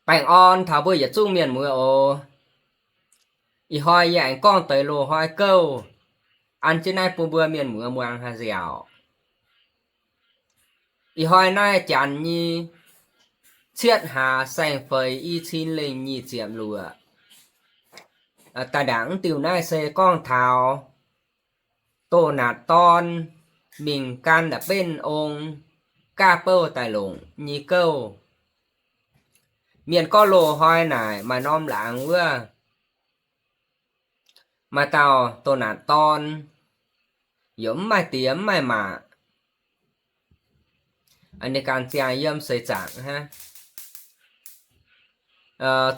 Baengh orn taux mbuo yietc zungv mienh muoz oc. Ih hnoi yie aengx gorngv deix loz-hnoi gouv an jienv naaiv bun mbuo mienh muoz muangx haaix nziaauc. Ih hnoi naaiv janx nyei cietv hlaax saeng-feix i cin lengh nyic ziepc luoqc. Daaih ndaangc mv diuh naaiv se gorngv taux doh naatc dorn mingh gan la'benv ong gaav bouh daaih longc nyei gouv. Mienh gorngv loz-hnoi naaic maaih norm laangz wuov, maaih dauh doh naatc dorn yaac mv maaih diex mv maaih maac. Ninh ganh ziangh yiem seix zaangc hnangv.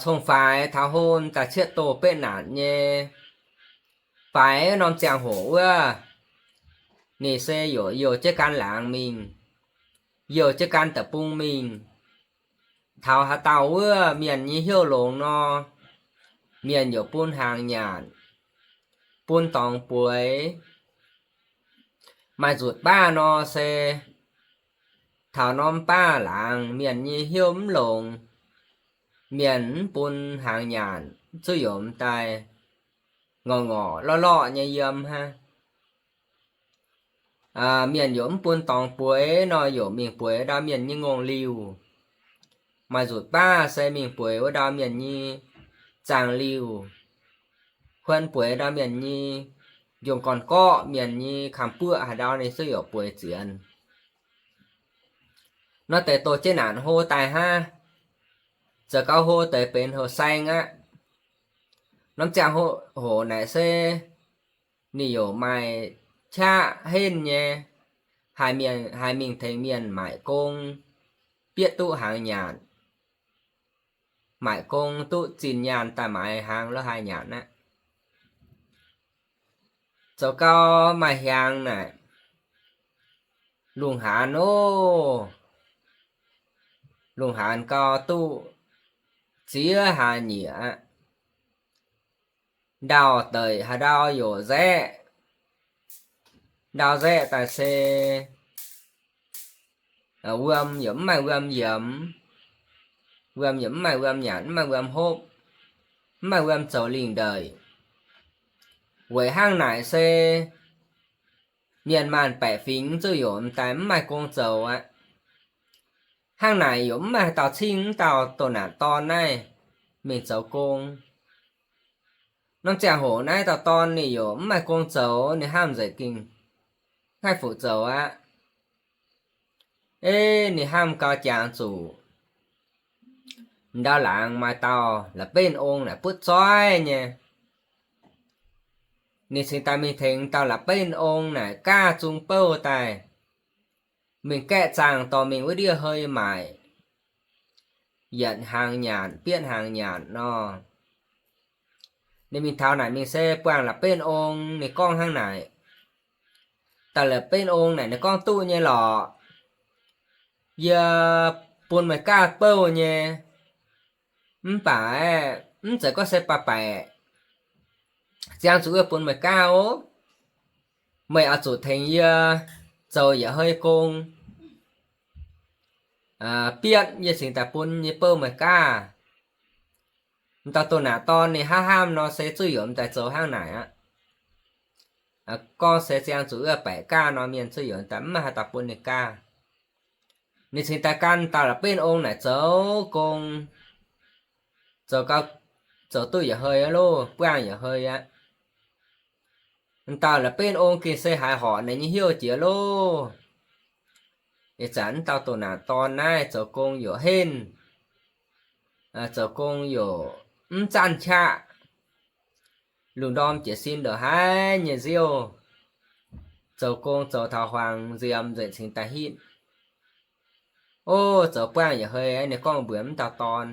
Cong-faix taux hlo daaih cietv doh betv naanc nyei, faix norm ziangh hoc wuov, ninh se yaac youh jienv gan laangz mingh, youh jienv gan deic-bung mingh. Taux haaix dauh wuov mienh nyei hnyouv longx nor, mienh yaac bun hnaangx nyanc, bun dorngx bueix. Maaih nzutc baav nor se taux norm baav laangz mienh nyei hnyouv mv longx, mienh mv bun hnaangx nyanc, zuqc yaac daaih ngorc ngorc lorqc lorqc nyei yiem hnangv. Mienh yaac mv bun dorngx bueix nor, yaac mingh bueix ndau mienh nyei ngongh liuh. Maaih nzutc baav se mingh bueix wuov ndau mienh nyei zaangh liuh, huon bueix ndau mienh nyei njong gorn-gorqv, mienh nyei kamx buoqv haaix ndau ninh zuqc yaac bueix zienx. Nor deix doh jienv naanc hlo daaih hnangv, zoux gau hlo deix benx houx saeng aqv. Norm ziangh hoc naaic se ninh yaac maaih qaqv henv nyei, haih mingh tengx mienh maaic gong, bieqc duqv hnaangx nyanc. Maaic gong duqv zinh nyaanh daaih maaiz hnaangx lorz haih nyanc aqv. Zoux gau maaih hiaangx naaic, lungh haanz oc, lungh haanz gau duqv ziex hlaax nyieqc aqv. Ndau deic haaix ndau yaac nzaeqv, ndau nzaeqv daaih se wuom yaac mv maaih wuom yiemx, wuom yaac mv maaih wuom nyanc, mv maaih wuom hopv, mv maaih wuom zoux lingh ndeic. Weic hnangv naaic se mienh maanh baeqc fingx zuqc yaac m'daaih mv maaih gong zoux aqv. Hnangv naaic yaac mv maaih haaix dauh cingv wuov dauh doh naanc dorn naaiv mingh zoux gong. Norm ziangh hoc naaiv dauh dorn ninh yaac mv maaih gong zoux, ninh hnamv nzengc gengh haih fuqv zoux aqv. Ei, ninh hnamv gau jangx zuqc ndau laangz maaih dauh la'benv ong naaic butv zoiv nyei. Ninh cingx daaih mingh tengx dauh la'benv ong naaic gaav zung bouh daaih, mingh gaeqv zaangh dorh mingh wuov ndiev hei maaic, yietc hnaangx nyanc, bieqv hnaangx nyanc nor. Ninh mingh taux naaic mingh se buangh la'benv ong, ninh gorngv hnangv naaic, dauh la'benv ong naaic ninh gorngv, Duqv nyei lorqc. Yie bun meih gaav bouh nyei, mv baac mv zeiz gorngv se baaix-baeqc. Ziangh zuqc yie bun meih gaav oc. Meih oix zuqc tengx yie zoux yietc hei gong, bieqv yie cingx daaih bun nyei bouh meih gaav. M'dauh doh naanc dorn ninh hnamv hnamv nor se zuqc yaac m'daaih zoux hnangv naaic aqv. Gorngv se ziangh zuqc wuov baeqc gaav nor, mienh zuqc yaac m'daaih mv maaih haaix dauh bun ninh gaav. Ninh cingx daaih gan dauh la'benv ong naaic zoux gong, zoux gau, zoux duqv yietc hei aqv loh, buangh yietc hei aqv. M'dauh la'benv ong gengh se haiz horpc ninh nyei hnyouv jiex loh. Ih zanc m'dauh doh naanc dorn naaiv zoux gong yaac henv, zoux gong yaac mv zanc qaqv, lungh ndorm jiez sin ndongc haaix nyei nziouv, zoux gong zoux taux hmuangx nziemx nzengc cingx daaih hitv. Ov, zoux buangh yietc hei, ninh gorngv mbuox m'dauh dorn,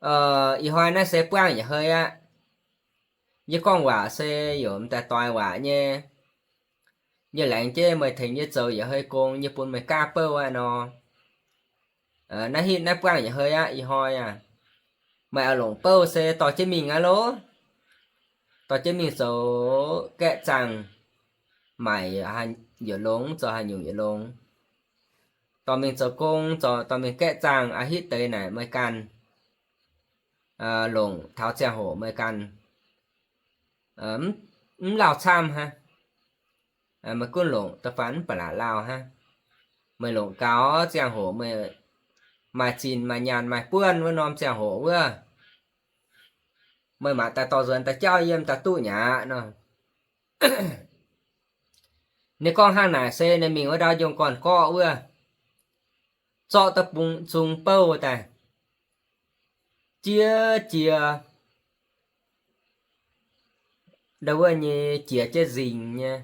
Ih hnoi naaiv se buangh yietc hei aqv. Yie gorngv waac se yaac m'daaih doix waac nyei. Yie laengz jienv meih tengx yie zoux yietc hei gong, yie bun meih gaav bouh aqv nor. Naaiv hitv naaiv buangh yietc hei aqv. Ih hnoi aac, meih oix longc bouh se dorh jienv mingh aqv loh. Dorh jienv mingh zoux gaeqv zaangh maaic yietc longx, zoux haaix nyungc yietc longx. dorh mingh zoux gong, dorh mingh gaeqv zaangh a'hitv deix naaic meih ganh longc taux ziangh hoc meih ganh mv lauh camv hnangv. Meih gunv longc da'faanh mv baac laac lauh hnangv. Meih longc gaux ziangh hoc meih maaih zinh maaih nyaanh maaih buonv wuov norm ziangh hoc wuov, meih mangc daaih dorh nzuonx daaih jauv yiem daaih duqv nyei aqv nor. Ninh gorngv hnangv naaic se ninh mingh wuov ndau njongc gorn-gorqv wuov, zorqv duqv bung zung bouh daaih, jiex jiex ndau wuov nyei jiex jienv nzingc nyei.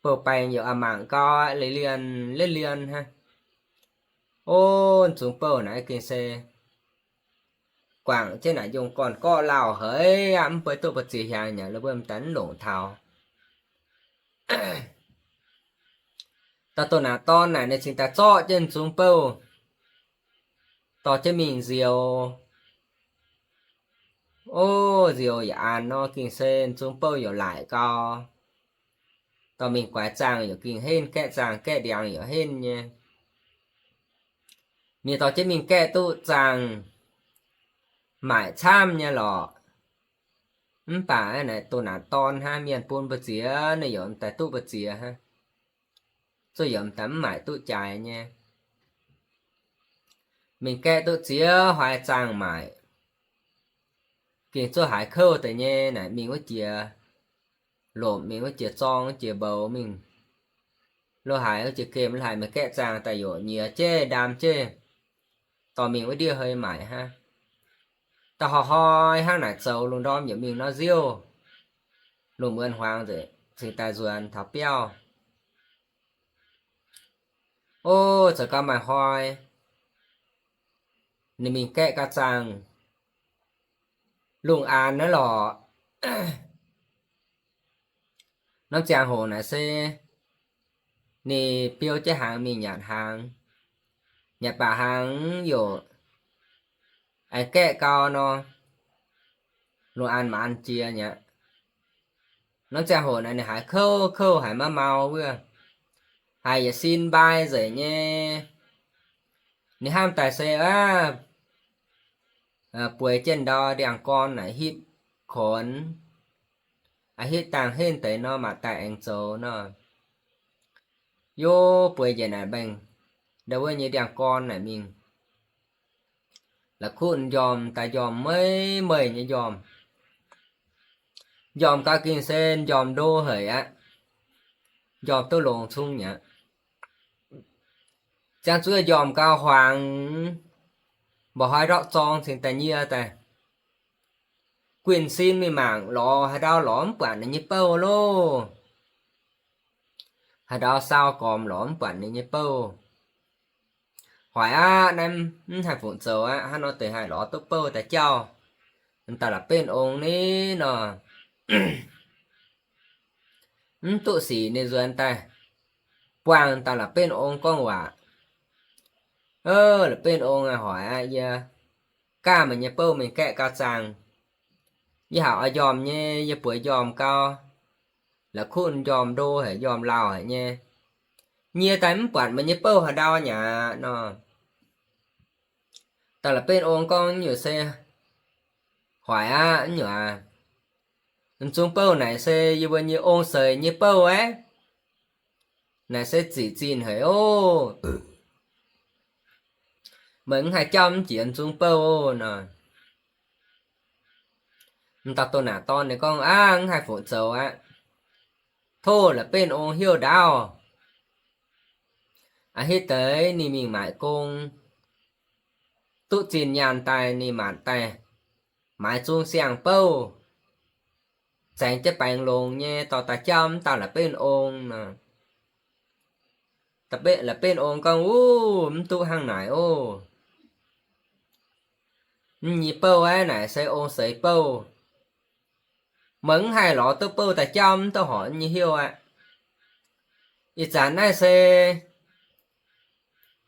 Bouh baengx yaac a'mangc gau, lien lien hnangv. O, zung bouh naaiv gengh se guangc jienv naaic njongc gorn-gorqv lauh haic aqv, mv buatc duqv mbu'ziex hiaangx nyei, la'buonv daaih mv longc taux. Daaih doh naaic dorn naaic ninh cingx daaih zorqv jienv zung bouh dorh jienv mingh nzioux. O, nzioux yaac an nor, gengh se zung bouh yaac laaic gau. Dorh mingh guaix zaangh yaac gengh henv, gaeqv zaangh gaeqv ndiangx yaac henv nyei. Ninh dorh jienv mingh gaeqv duqv zaangh maaic camv nyei lorqc. Mv baac naaic doh naaic dorn hnangv, mienh bun mbu'ziex ninh yaac daaih duqv mbu'ziex hnangv. Zuov yaac daaih mv maaic duqv jaaix nyei. Mingh gaeqv duqv ziex hlaax zaangh maaic, gengh zuov haiz kouv deix nyei naaic, mingh wuov jiex lomc, mingh wuov jiex zorng, wuov jiex mboux mingh. Lo haic wuov jiex gemh, lo haic mingh gaeqv zaangh daaih yaac nyiex jeiv ndaam jeiv, dorh mingh wuov ndiev hei maaic hnangv. Da'hoi hnangv naaic zoux lungh ndorm yaac mingh nor nziouv, lungh muonz hmuangx nzengc cingx daaih nzuonx taux biauv. O, zoux gau maaih hnoi ninh mingh gaeqv gau zaangh lungh aanx naaiv lorqc. Norm ziangh hoc naaic se ninh biou jienv hnaangx mingh nyanc hnaangx, nyanc baac hnaangx yaac aengx gaeqv gau nor, lungh aanx maanz jiex nyei aqv. Norm ziangh hoc naaic ninh haiz kouv, kouv haiz maiv mau wuov, haiz yietc sin mbai nzengc nyei. Ninh hnamv daaih se aqv, bueix jienv ndau ndiangx-gorn naaic hitv konx, hitv dangh henv deix nor, mangc daaih aengx zoux nor. Yov, bueix njiec naaic mbaengx ndau wuov nyei ndiangx-gorn naaic mingh, la'kuqv m'njormh daaih, njormh meiv meih nyei njormh. Njormh gau gengh se njormh ndo haic aqv. Njormh duqv longx cung nyei aqv. Ziangh zuqc njormh gau hmuangx, mba'hnoi ndortv zorng cingx daaih nyie daaih. Guinh sin mingh mangc lorz haaix ndau lorz mv buatc ninh nyei bouh loh. Haaix ndau sau gormx lorz mv buatc ninh nyei bouh. Hoic aqv, naaiv mv haih fungc zoux aqv. Hnangv nor deix haih lorz duqv bouh daaih jauv, daaih la'benv ong ni nor. Mv duqv sic ninh nzuonx daaih buangh daaih la'benv ong gorngv waac. La'benv ong aac, hoic aqv, yie gaav meih nyei bouh mingh gaeqv gau zaangh. Yie haiz oix njormh nyei, yie bueix njormh gau, la'kuqv njormh ndo haic, njormh lauh haic nyei. Nyie daaih mv buatc meih nyei bouh haaix ndau nyei aqv nor. Daaih la'benv ong gorngv, nyungc se hoic aqv, nyungc aac. M'zung bouh naaic se yie mbuo nyei ong seix nyei bouh aqv. Naaic se ziqc zinh haic oc. Meih mv haih jauv mv jiex m'zung bouh nor. M'dauh doh naaic dorn ninh gorngv, Aav, mv haih fungc zoux aqv. Tov la'benv ong hiuv ndaauv. A'hitv deix ninh mingh maaic gong, duqv zinh nyaanh daaih ninh maanc daaih maaiz zung siang-bouh, zaengx jienv baengx longx nyei dorh daaih jauv m'dauh la'benv ong nor. La'benv ong gorngv, Uv, mv duqv hnangv naaic oc. M'nyei bouh aeqv, naaic se ong seix bouh. Meih mv haih lorz duqv bouh daaih jauv m'dauh horpc m'nyei hiuv aqv. Ih zanc naaiv se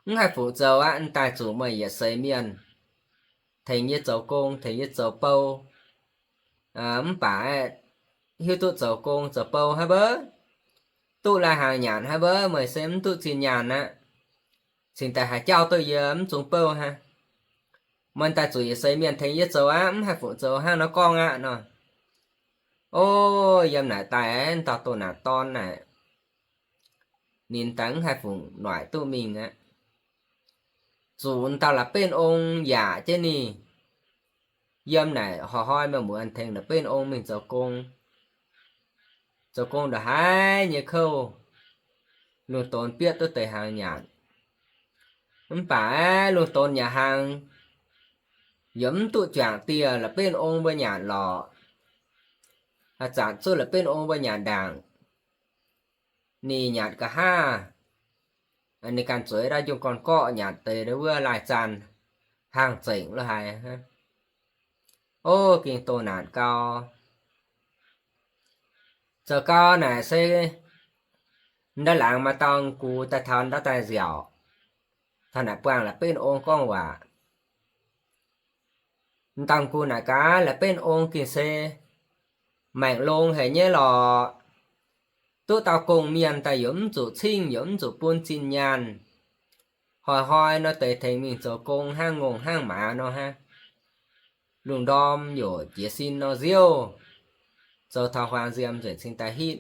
mv haih fungc zoux aqv. M'daaih zuqc meih yietc seix mienh tengx yie zoux gong, tengx yie zoux bou. Mv baac hiuv duqv zoux gong zoux bou hnangv mbuo, duqv lai-hnaangx nyanc hnangv mbuo, meih se mv duqv zinh nyaanh aqv. cingx daaih haih jauv duqv yie mv zungv bouh hnangv. Meih daaih zuqc yietc seix mienh tengx yie zoux aqv, mv haih fungc zoux hnangv nor gorngv aqv nor. O, yiem naaic daaih dauh doh naanc dorn naaic, ninh daaih mv haih fungc noic duqv mingh aqv. Zuqc dauh la'benv ong yaac jienv ninh. Yiem naaic hnoi-hnoi meih mbuo tengx la'benv ong mingh zoux gong. Zoux gong ndongc haaix nyei kouv, lungh donx bietv duqv deix hnaangx nyanc. Mv baac lungh donx nyanc hnaangx, yaac mv duqv juangc dieh la'benv ong mbuo nyanc lorqc. Haaix zanc zuqc la'benv ong mbuo nyanc ndaangc, ninh nyanc nqa'haav, ninh ganh zueiz ndau njung gorn-gorqv nyanc deix ndau wuov laai zaanh, hnaangx zengc lo haic. O, gengh doh naanc gau. Zoux gau naaic se ndau laangz maaih dauh gux daaih taux ndau daaih nziaauc, taux naaic buangh la'benv ong gorngv waac. Dauh gux naaic gaax, la'benv ong gengh se maengc longx haic nyei lorqc. Duqv dauh gong-mienh daaih yaac mv zuqc cingv, yaac mv zuqc bun zinh nyaanh. Hnoi-hnoi nor deix tengx mingh zoux gong hnangv ngongh hnangv maaz nor hnangv. Lungh ndorm yaac jiez sin nor nziouv, zoux taux huaang nziemx nzengc cingx daaih hitv.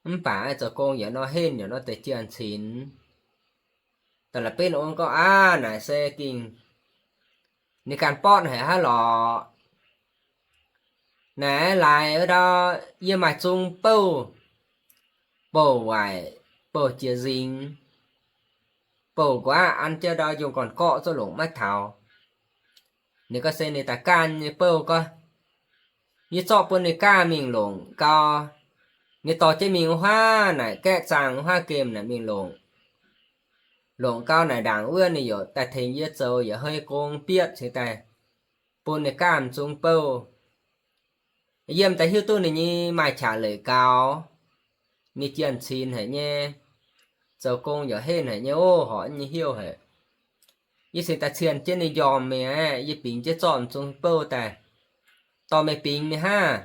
Mv baac zoux gong yaac nor henv, yaac nor deix jienh cinx. Daaih la'benv ong gorngv, aav, naaic se gengh ninh ganh bortv haic hnangv lorqc. Naaic laaix wuov ndau, yie maaih zung bouh, bouh waaic, bouh jiex nzingx, bouh nquaqv an jienv ndau njung gorn-gorqv zuqv longc maiv taux. Ninh gorngv se ninh daaih ganh nyei bouh gorngv, yie zorqv bun ninh ganh mingh longc gau. Ninh dorh jienv mingh wuov huaav naaic gaeqv zaangh wuov huaav gemh naaic mingh longc. Longc gau naaic ndaangc wuov ninh yaac daaih tengx yie zoux yaac hei gong bietv cingx daaih bun ninh ganh zung bouh. Yiem daaih hiuv duqv ninh nyei maaih qaqv leic gaux, ninh jienh cin haic nyei, zoux gong yaac henv haic nyei, o, horpc nyei heuc haic. Yie cingx daaih cien jienv ninh njormh mi'aqv, yie bingx jienv zorqv m'zung bouh daaih dorh meih bingx mingh hnangv.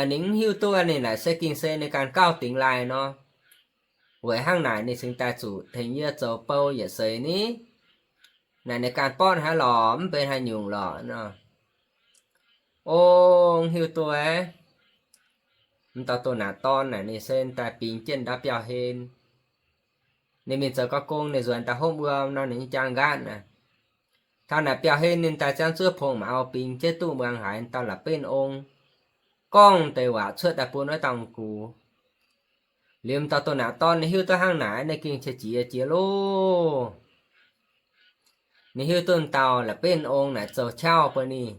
Ninh mv hiuv duqv ninh naaic se gengh se ninh ganh gauh dingx laaih nor. Weic hnangv naaic ninh cingx daaih zuqc tengx yie zoux bouh yietc seix ni. Naaic ninh ganh bortv hnangv lorqc, mv benx haaix nyungc lorqc nor. O, mv hiuv duqv. M'dauh doh naanc dorn naaic ninh se daaih bingx jienv ndau biauv-hlen. Ninh mingh zoux gau gong, ninh nzuonx daaih hopv wuom nor, ninh nyei jaang nqaatv naaic, taux naaic biauv-hlen ninh daaih ziangv zuov pong maux bingx jienv duqv muangx haiz dauh la'benv ong gorngv deix waac cuotv daaih bun wuov dauh gux. Liuz m'dauh doh naanc dorn ninh hiuv duqv hnangv naaic, ninh gengh qiex jiez jiex loh. Ninh hiuv duqv dauh la'benv ong naaic zoux qauv bun ninh,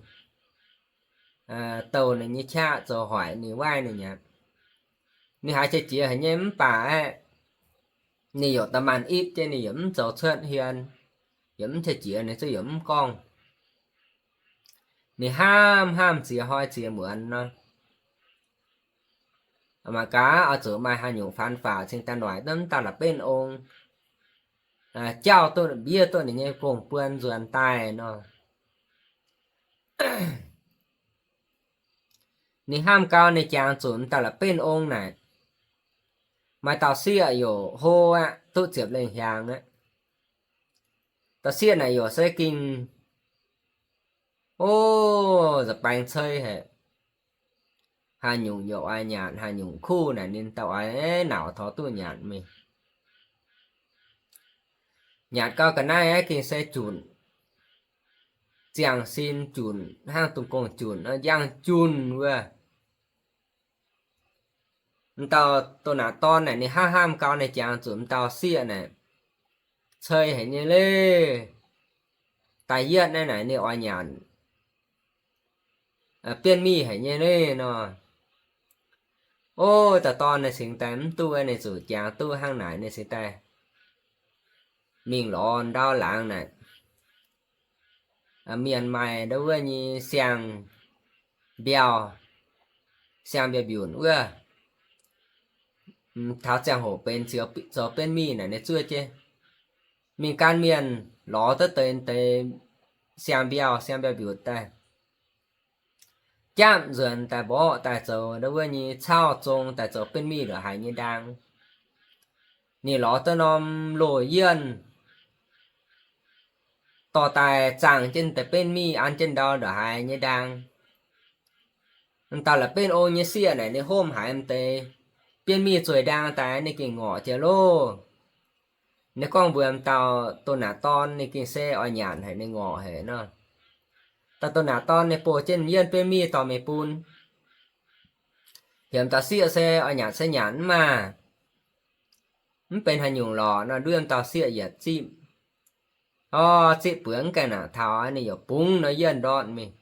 douh ninh nyei qaqv zoux hoic ninh waaiv ninh aqv. Ninh haiz qiex jiez haic nyei mv baac aeqv, ninh yaac da'maanc ipv jienv, ninh yaac mv zoux cuotv hien, yaac mv qiex jiez, ninh zungv yaac mv gorngv. Ninh hnamv hnamv ziex hnoi ziex muonz nor, mangc gaax oix zuqc maaih haaix nyungc fanx faaux cingx daaih noic duqv m'dauh la'benv ong, jauv duqv mbiev duqv ninh nyei gong-buon nzuonx daaih nor. Ninh hnamv gau ninh jangx zuqc m'dauh la'benv ong naaic, maaih dauh sieqv yaac hlo aqv, duqv ziepc lengh hiaangx aqv. Dauh sieqv naaic yaac se gengh, o, nza'baengx cei haic. Haaix nyungc yaac oix nyanc, haaix nyungc kuv naaic ninh daaih oix nauc taux duqv nyanc mingh. Nyanc gau ga'naaiv aeqv, gengh se junc, ziangh sin junc, hnangv dungh gong-junc, njang junc wuov. M'dauh doh naanc dorn naaic ninh hnamv hnamv gau ninh jangx zuqc m'dauh sieqv naaic cei haic nyei leiz. Da'yietv naaiv naaic ninh oix nyanc bienv mih haic nyei leiz nor. O, dauh dorn ninh cingx daaih mv duqv, ninh zuqc jangx duqv hnangv naaic ninh cingx daaih mingh lorz ndau laangz naaic, mienh maaih ndau wuov nyei siang-mbiauh, siang-mbiauh-mbiunc wuov. Taux ziangh hoc benx zoux bienv mih naaic ninh zuov jienv mingh gan mienh lorz duqv deix deix siang-mbiauh siang-mbiauh-mbiunc daaih, japv nzuonx daaih mborqv daaih zoux ndau wuov nyei cauv zong daaih zoux bienv mih ndongc haaix nyei ndaang. ninh lorz duqv norm loz-yienh dorh daaih zaangh jienv deix benv miev an jienv ndau ndongc haaix nyei ndaang. M'dauh la'benv ong nyei sieqv naaic ninh homv haiz m'deix benv miev zueiz ndaang daaih ninh gengh ngorc jiex loh. Ninh gorngv mbuox m'dauh doh naanc dorn ninh gengh se oix nyanc haic ninh ngorc haic nor. Dauh doh naanc dorn ninh boh jienv yienh benv miev dorh mingh bun. Heuc m'dauh sieqv se oix nyanc se nyanc mv maah. Mv benx haaix nyungc lorqc nor, nduov m'dauh sieqv yietc zipv. Orv, zipv buoz mv gaengh nangc taux ninh yaac bungx nor yienh ndortv mingh.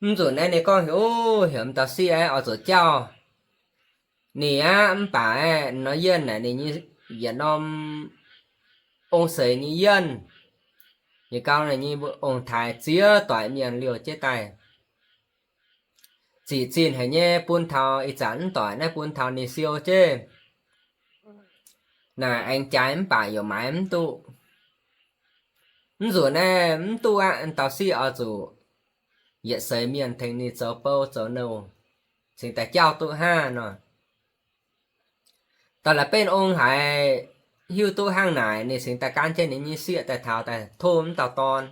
Mv nzunc naaiv ninh gorngv heuc, heuc m'dauh sieqv aeqv, oix zuqc jauv ninh aqv. Mv baac aeqv, nor yienh naaic ninh nyei yietc norm ong seix nyei yienh. Ninh gauh naaic nyei ong-taaix ziex doic mienh liouh jienv daaih. Ziqc zinh haic nyei bun taux ih zanc mv doic naaiv bun taux ninh siou jienv. Naaic aengx jaaix mv baac yaac maaiz mv duqv. Mv nzunc naaiv mv duqv aqv, dauh sieqv oix zuqc yietc seix mienh tengx ninh zoux bou zoux nouh, cingx daaih jauv duqv hnangv nor. Dauh la'benv ong haiz hiuv duqv hnangv naaic, ninh cingx daaih gaanv jienv ninh nyei sieqv daaih taux daaih tov m'dauh dorn.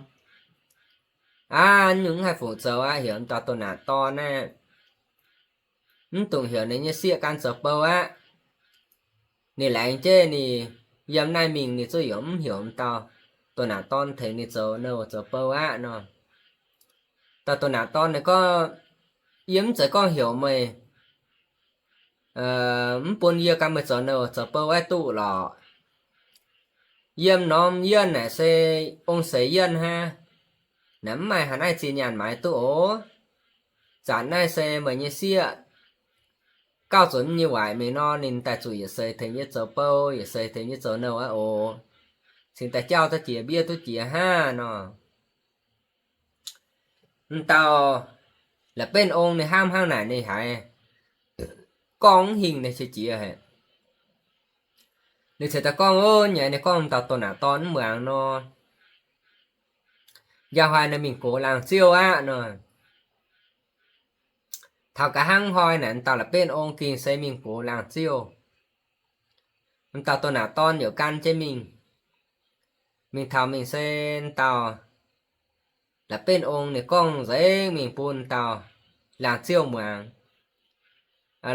Aav, nyungc mv haih fungc zoux aqv, heuc m'dauh doh naanc dorn naaiv. Mv dungx heuc ninh nyei sieqv gan zoux bou aqv. Ninh laengz jienv ninh yiem naaiv mingh ninh zuqc yaac mv heuc m'dauh doh naanc dorn tengx ninh zoux nouh zoux bou aqv nor. Dauh doh naanc dorn ninh gorngv, yie mv zeiz gorngv heuc meih mv bun yie gan meih zoux nouh zoux bou aeqv duqv lorqc. Yiem norm yienh naaic se ong seix yienh hnangv. Naaic mv maaih haaix naaiv zinh nyaanh maaiz duqv oc. Zanc naaiv se meih nyei sieqv gauh zuqc mv nyei waaic mingh nor, ninh daaih zuqc yietc seix tengx yie zoux bou, yietc seix tengx yie zoux nouh aqv oc. Cingx daaih jauv duqv jiex, mbiev duqv jiex hnangv nor. M'dauh la'benv ong ninh hnamv hnangv naaic ninh haiz gorngv mv hingh ninh qiex jiez haic. Ninh cingx daaih gorngv, ov, nyei ninh gorngv m'dauh doh naanc dorn mv muangx nor, njang hnoi ninh mingh gox laangz ziouv aqv nor. Taux ga'hnangv hnoi naaic m'dauh la'benv ong gengh se mingh gox laangz ziouv. M'dauh doh naanc dorn yaac gan jienv mingh. Mingh taux mingh se m'dauh la'benv ong ninh gorngv nzengc mingh bun dauh laangz ziouv muangx.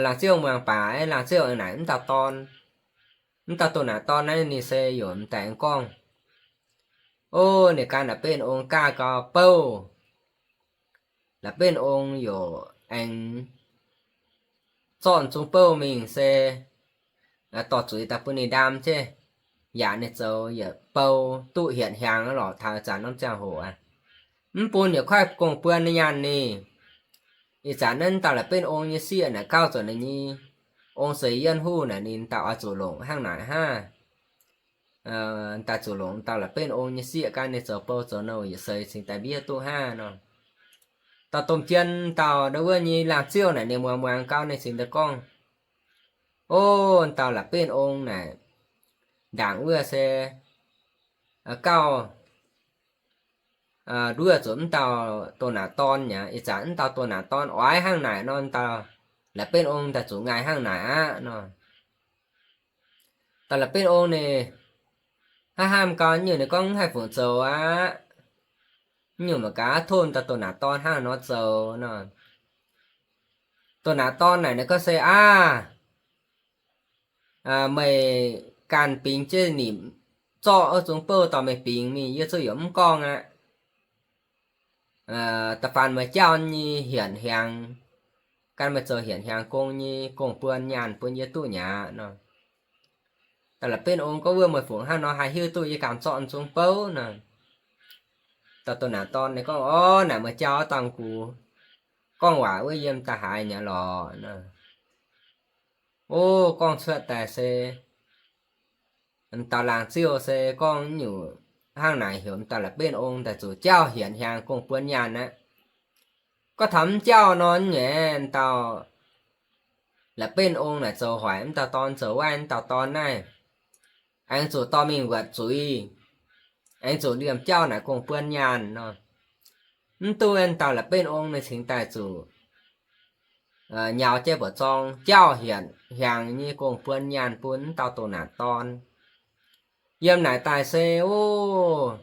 Laangz ziouv muangx baac laangz ziouv naaic m'dauh dorn, m'dauh doh naanc dorn naaiv ninh se yaac m'daaih aengx gorngv, ov, ninh gan la'benv ong gaav gau bouh. La'benv ong yaac aengx zorqv zungv bouh mingh se dorh zuiz daaih bun ninh ndaam jienv, yaac ninh zoux yietc bou duqv hietc hiaangx lorqc taux ih zanc norm ziangh hoc aqv. Mv bun yietc koiv gong-buon ninh nyaanh ninh. Ih zanc naaiv m'dauh la'benv ong nyei sieqv naaic gauh zuqc ninh nyei ong seix yienh huv naaic ninh daaih oix zuqc longc hnangv naaic hnangv. Daaih zuqc longc m'dauh la'benv ong nyei sieqv gan ninh zoux bou zoux nouh yietc seix cingx daaih mbiev duqv hnangv nor. Dauh domh jien dauh ndau wuov nyei laangz ziouv naaic ninh muangx muangx gau ninh cingx daaih gorngv, ov, dauh la'benv ong naaic ndaangc wuov se gauh nduov zuqc m'dauh doh naanc dorn nyei. Ih zanc m'dauh doh naanc dorn oix hnangv naaic nor, m'dauh la'benv ong daaih zuqc ngaih hnangv naaic aqv nor. Dauh la'benv ong ninh hnamv hnamv gau nyungc ninh gorngv, mv haih fungc zoux aqv. Nyungc mangc gaax tov dauh doh naanc dorn hnangv nor zoux nor. Doh naanc dorn naaic ninh gorngv se aav, meih ganh bingx jienv nimc zorqv wuov zungv bouh dorh meih bingx mingh, yie zuqv yaac mv gorngv aqv. Da'faanh meih jauv nyei hienx hiaangx, gan meih zoux hienx hiaangx gong nyei gong-buon nyaanh bun yie duqv mi'aqv nor. Dauh la'benv ong gorngv, wuov meih fungc hnangv nor haih hiuv duqv yie ganh zorqv zungv bouh nor? Dauh doh naanc dorn ninh gorngv, orv, naaic meih jauv dangh gux gorngv waac wuov yiem da'haaix nyei lorqc nor. Ov, gorngv cuotv daaih se m'dauh laangz ziouv se gorngv nyungc hnangv naaic heuc m'dauh la'benv ong daaih zuqc jauv hienx hiaangx gong-buon nyaanh aqv. Gorngv taux mv jauv nor, nyei m'dauh la'benv ong naaic zoux hoic m'dauh dorn zoux waaiv m'dauh dorn naaiv, aengx zuqc dorh mingh wuatc zuiz, aengx zuqc liemh jauv naaic gong-buon nyaanh nor. Mv duqv, m'dauh la'benv ong ninh cingx daaih zuqc nyaux jienv mbuoqc zorng jauv hienx hiaangx nyei gong-buon nyaanh bun m'dauh doh naanc dorn. Yiem naaic daaih se, o,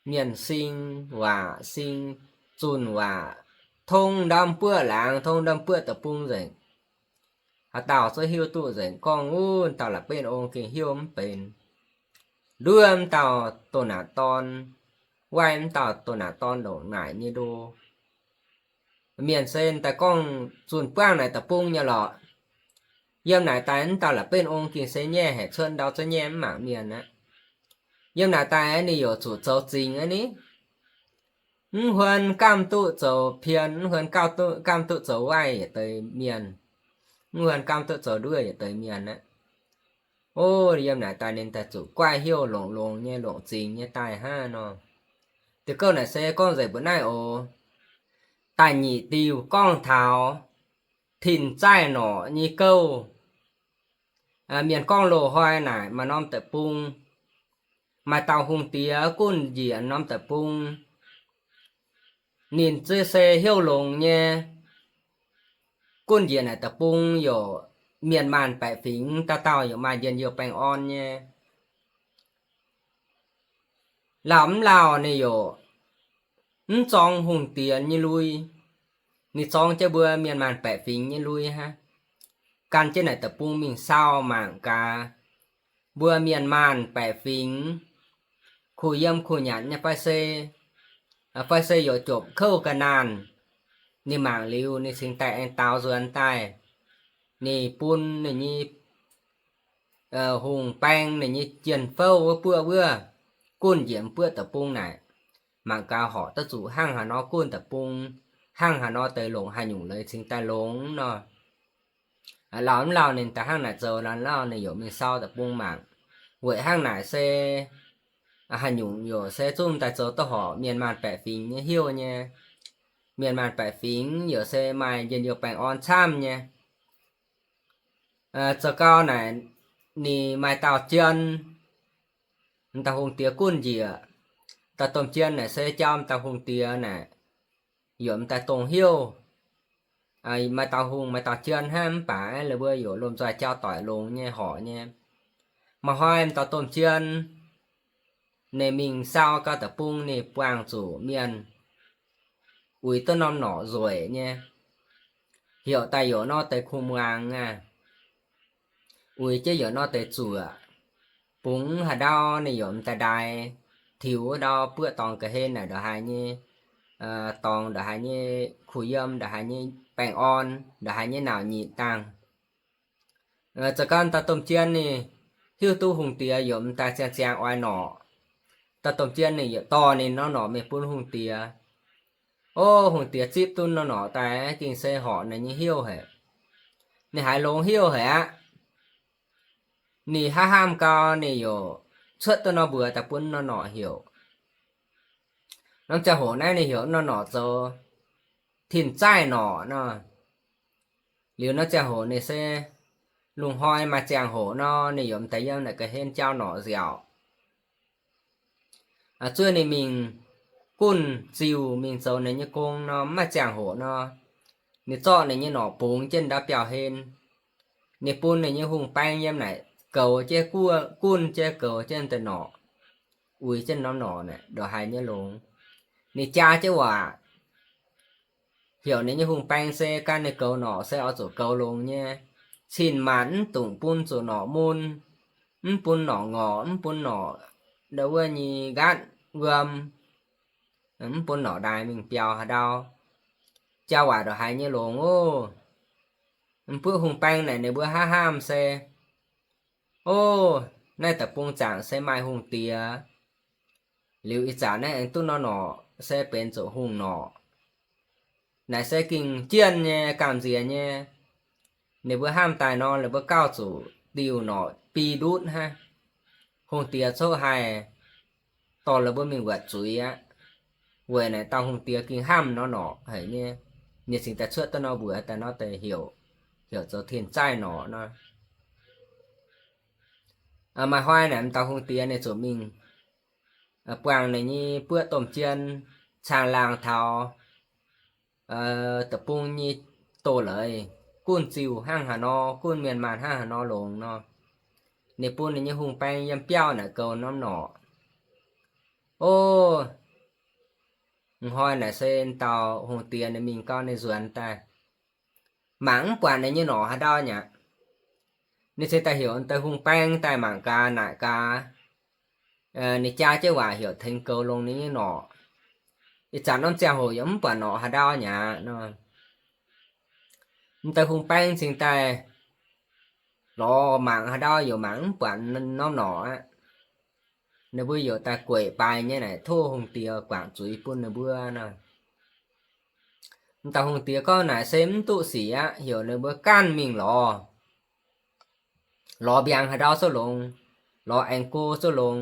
mienh sing waac, sing zunh waac, tong ndamv buoqv laangz, tong ndamv buoqv deic-bung nzengc. Haaix dauh zungv hiuv duqv nzengc gorngv, wuov dauh la'benv ong gengh hiuv mv benx, nduov m'dauh doh naanc dorn, waaiv m'dauh doh naanc dorn ndongc naaic nyei ndo. Mienh se daaih gorngv zunh buangv naaic deic-bung nyei lorqc. Yiem naaic daaih m'dauh la'benv ong gengh se nyaiv haic, cuotv ndau zungv nyaiv mv mangc mienh aqv. Yiem naaic daaih ninh youc zuqc zoux zingx aqv ni. Mv huon gamh duqv zoux pien, mv huon gamh duqv zoux waaiv yietc deix mienh, mv huon gamh duqv zoux nduov yietc deix mienh aqv. O, yiem naaic daaih ninh daaih zuqc guaih hnyouv longx-longx nyei, longc zingx nyei daaih hnangv nor. Diuh gouv naaic se gorngv nzengc mbuo naaiv oc. Da'nyeic diuh gorngv taux tin-zaih norqc nyei gouv. Mienh gorngv loz-hnoi naaic maaih norm deic-bung, maaih dauh hungh diex gunv njiec norm deic-bung. Ninh zuov se hnyouv longx nyei. Gunv njiec naaic deic-bung youc mienh maanh baeqc fingx, dauh dauh youc maaih njien-youh baengh orn nyei. Lauh mv lauh ninh youc mv zorng hungh diex nyei lui. Ninh zorng jienv mbuo mienh maanh baeqc fingx nyei lui hnangv. Gan jienv naaic deic-bung mingh sau mangc gaax, mbuo mienh maanh baeqc fingx kuh yiem kuh nyanc nyei fai se, fai se youc jopc kouv ga'naanh. Ninh mangc liuz ninh cingx daaih aengx daaux nzuonx daaih, ninh bun ninh nyei hungh baeng, ninh nyei jien-fouv wuov buoqv wuov, gunv njiec m'buoqv deic-bung naaic, mangc gaax horpc duqv zuqc hnangv haaix nor gunv deic-bung, hnangv haaix nor deix longc haaix nyungc leiz cingx daaih longx nor. Lauh mv lauh ninh daaih hnangv naaic zoux, lauh mv lauh ninh youc mingh sau deic-bung mangc. Weic hnangv naaic se haaix nyungc youc se zungv daaih zoux duqv horpc mienh maanh baeqc fingx nyei hnyouv nyei. Mienh maanh baeqc fingx youc se maaih njien-youh baengh orn camv nyei. Zoux gau naaic, ninh maaih dauh jien, m'dauh hungh diex gunv njiec. Dauh domh jien naaic se jauv m'dauh hungh diex naaic, youc m'daaih dongh hnyouv. Maaih dauh hungh maaih dauh jien hnangv, mv baac la'buo youc lomh nzoih jauv doic longx nyei horpc nyei. Maaih hnoi m'dauh domh jien ninh mingh sau gau deic-bung, ninh buangh zuqc mienh uix duqv norm norqc nzueic nyei, heuc daaih youc nor deix kuh muangx aqv, uix jienv youc nor deix zuoqc. Bungx haaix ndau ninh youc m'daaih ndaix, tiux ndau buoqv dorngx ga'hlen naaic ndongc haaix nyei, dorngx ndongc haaix nyei, kuh yiem ndongc haaix nyei, baengh orn ndongc haaix nyei nauc nyitc dangh. Zoux gau dauh domh jien ninh hiuv duqv hungh diex youc m'daaih ziangh ziangx oix norqc. Dauh domh jien ninh yietc dorh ninh norm norqc mingh bun hungh diex. O, hungh diex zipv duqv norm norqc daaih gengh se horpc ninh nyei hnyouv haic. Ninh haiz longx hnyouv haic aqv. Ninh hnamv hnamv gau ninh youc cuotv duqv norm mbuox daaih bun norm norqc heuc. Norm ziangh hoc naaiv ninh heuc norm norqc zoux tin-zaih norqc nor. Liuz norm ziangh hoc ninh se lungh hnoi maaih ziangh hoc nor ninh youc m'daaih yiem naaic ga'hlen jauv norqc nziaauc. Zuov ninh mingh gunv ziuh mingh zoux ninh nyei gong nor, mv maaih ziangh hoc nor, ninh zorqv ninh nyei norqc bungx jienv ndau biauv-hlen. Ninh bun ninh nyei hungh baeng yiem naaic goux jienv, gunv jienv goux jienv deix norqc, uix jienv norm norqc naaic ndongc haaix nyei longx. Ninh jaa jienv waac, heuc ninh nyei hungh baeng se gan ninh goux norqc se oix zuqc goux longx nyei. Cin-maanc mv dungx bun zuqc norqc mun, mv bun norqc ngorc, mv bun norqc ndau wuov nyei nqaatv wuom, mv bun norqc ndaaih mingh biaux haaix ndau. Jaa waac ndongc haaix nyei longx oc. M'buoqv hungh baeng naaic ninh mbuo hnamv hnamv se, o, naaiv deic-bung zaangc se maaih hungh diex. Liuz ih zanc naaiv aengx duqv norm norqc se benx zuqc hungh norqc. Naaic se gengh jienh nyei, gamh nziex nyei. Ninh mbuo hnamv daaih nor, ninh mbuo gauh zuqc diuh norqc bi ndutv hnangv. Hungh diex coqv haih dorh ninh mbuo mingh wuotc zuiz aqv. Weic naaic dauh hungh diex gengh hnamv norm norqc haic nyei. Ninh cingx daaih cuotv duqv norm mbuox daaih nor deix heuc, heuc zoux tin-zaih norqc nor. Maaih hnoi naaic m'dauh hungh diex ninh zuqc mingh buangh ninh nyei buoqv domh jien caangh laangh taux deic-bung nyei doz-leiz, gunv ziuh hnangv haaix nor, gunv mienh maanh hnangv haaix nor longx nor, ninh bun ninh nyei hungh baeng yiem biauv naaic goux norm norqc. O, hnoi naaic se dauh hungh diex ninh mingh gau ninh nzuonx daaih, mangc mv buatc ninh nyei norqc haaix ndau mi'aqv. Ninh cingx daaih heuc deix hungh baeng daaih mangc gaax naaic gaax, ninh jaa jienv waac heuc tengx goux longx ninh nyei norqc. Ih zanc norm ziangh hoc yaac mv buatc norqc haaix ndau mi'aqv nor. Deix hungh baeng cingx daaih lorz mangc haaix ndau yaac mangc mv buatc norm norqc aqv. Ninh mbuo yaac daaih gueic baaix nyei naaic tov hungh diex guangc zuiz bun ninh mbuo nor. Dauh hungh diex gorngv naaic se mv duqv sic aqv, heuc ninh mbuo ganh mingh lorz. Lorz mbiaangx haaix ndau zouv longx, lorz aengx go zouv longx,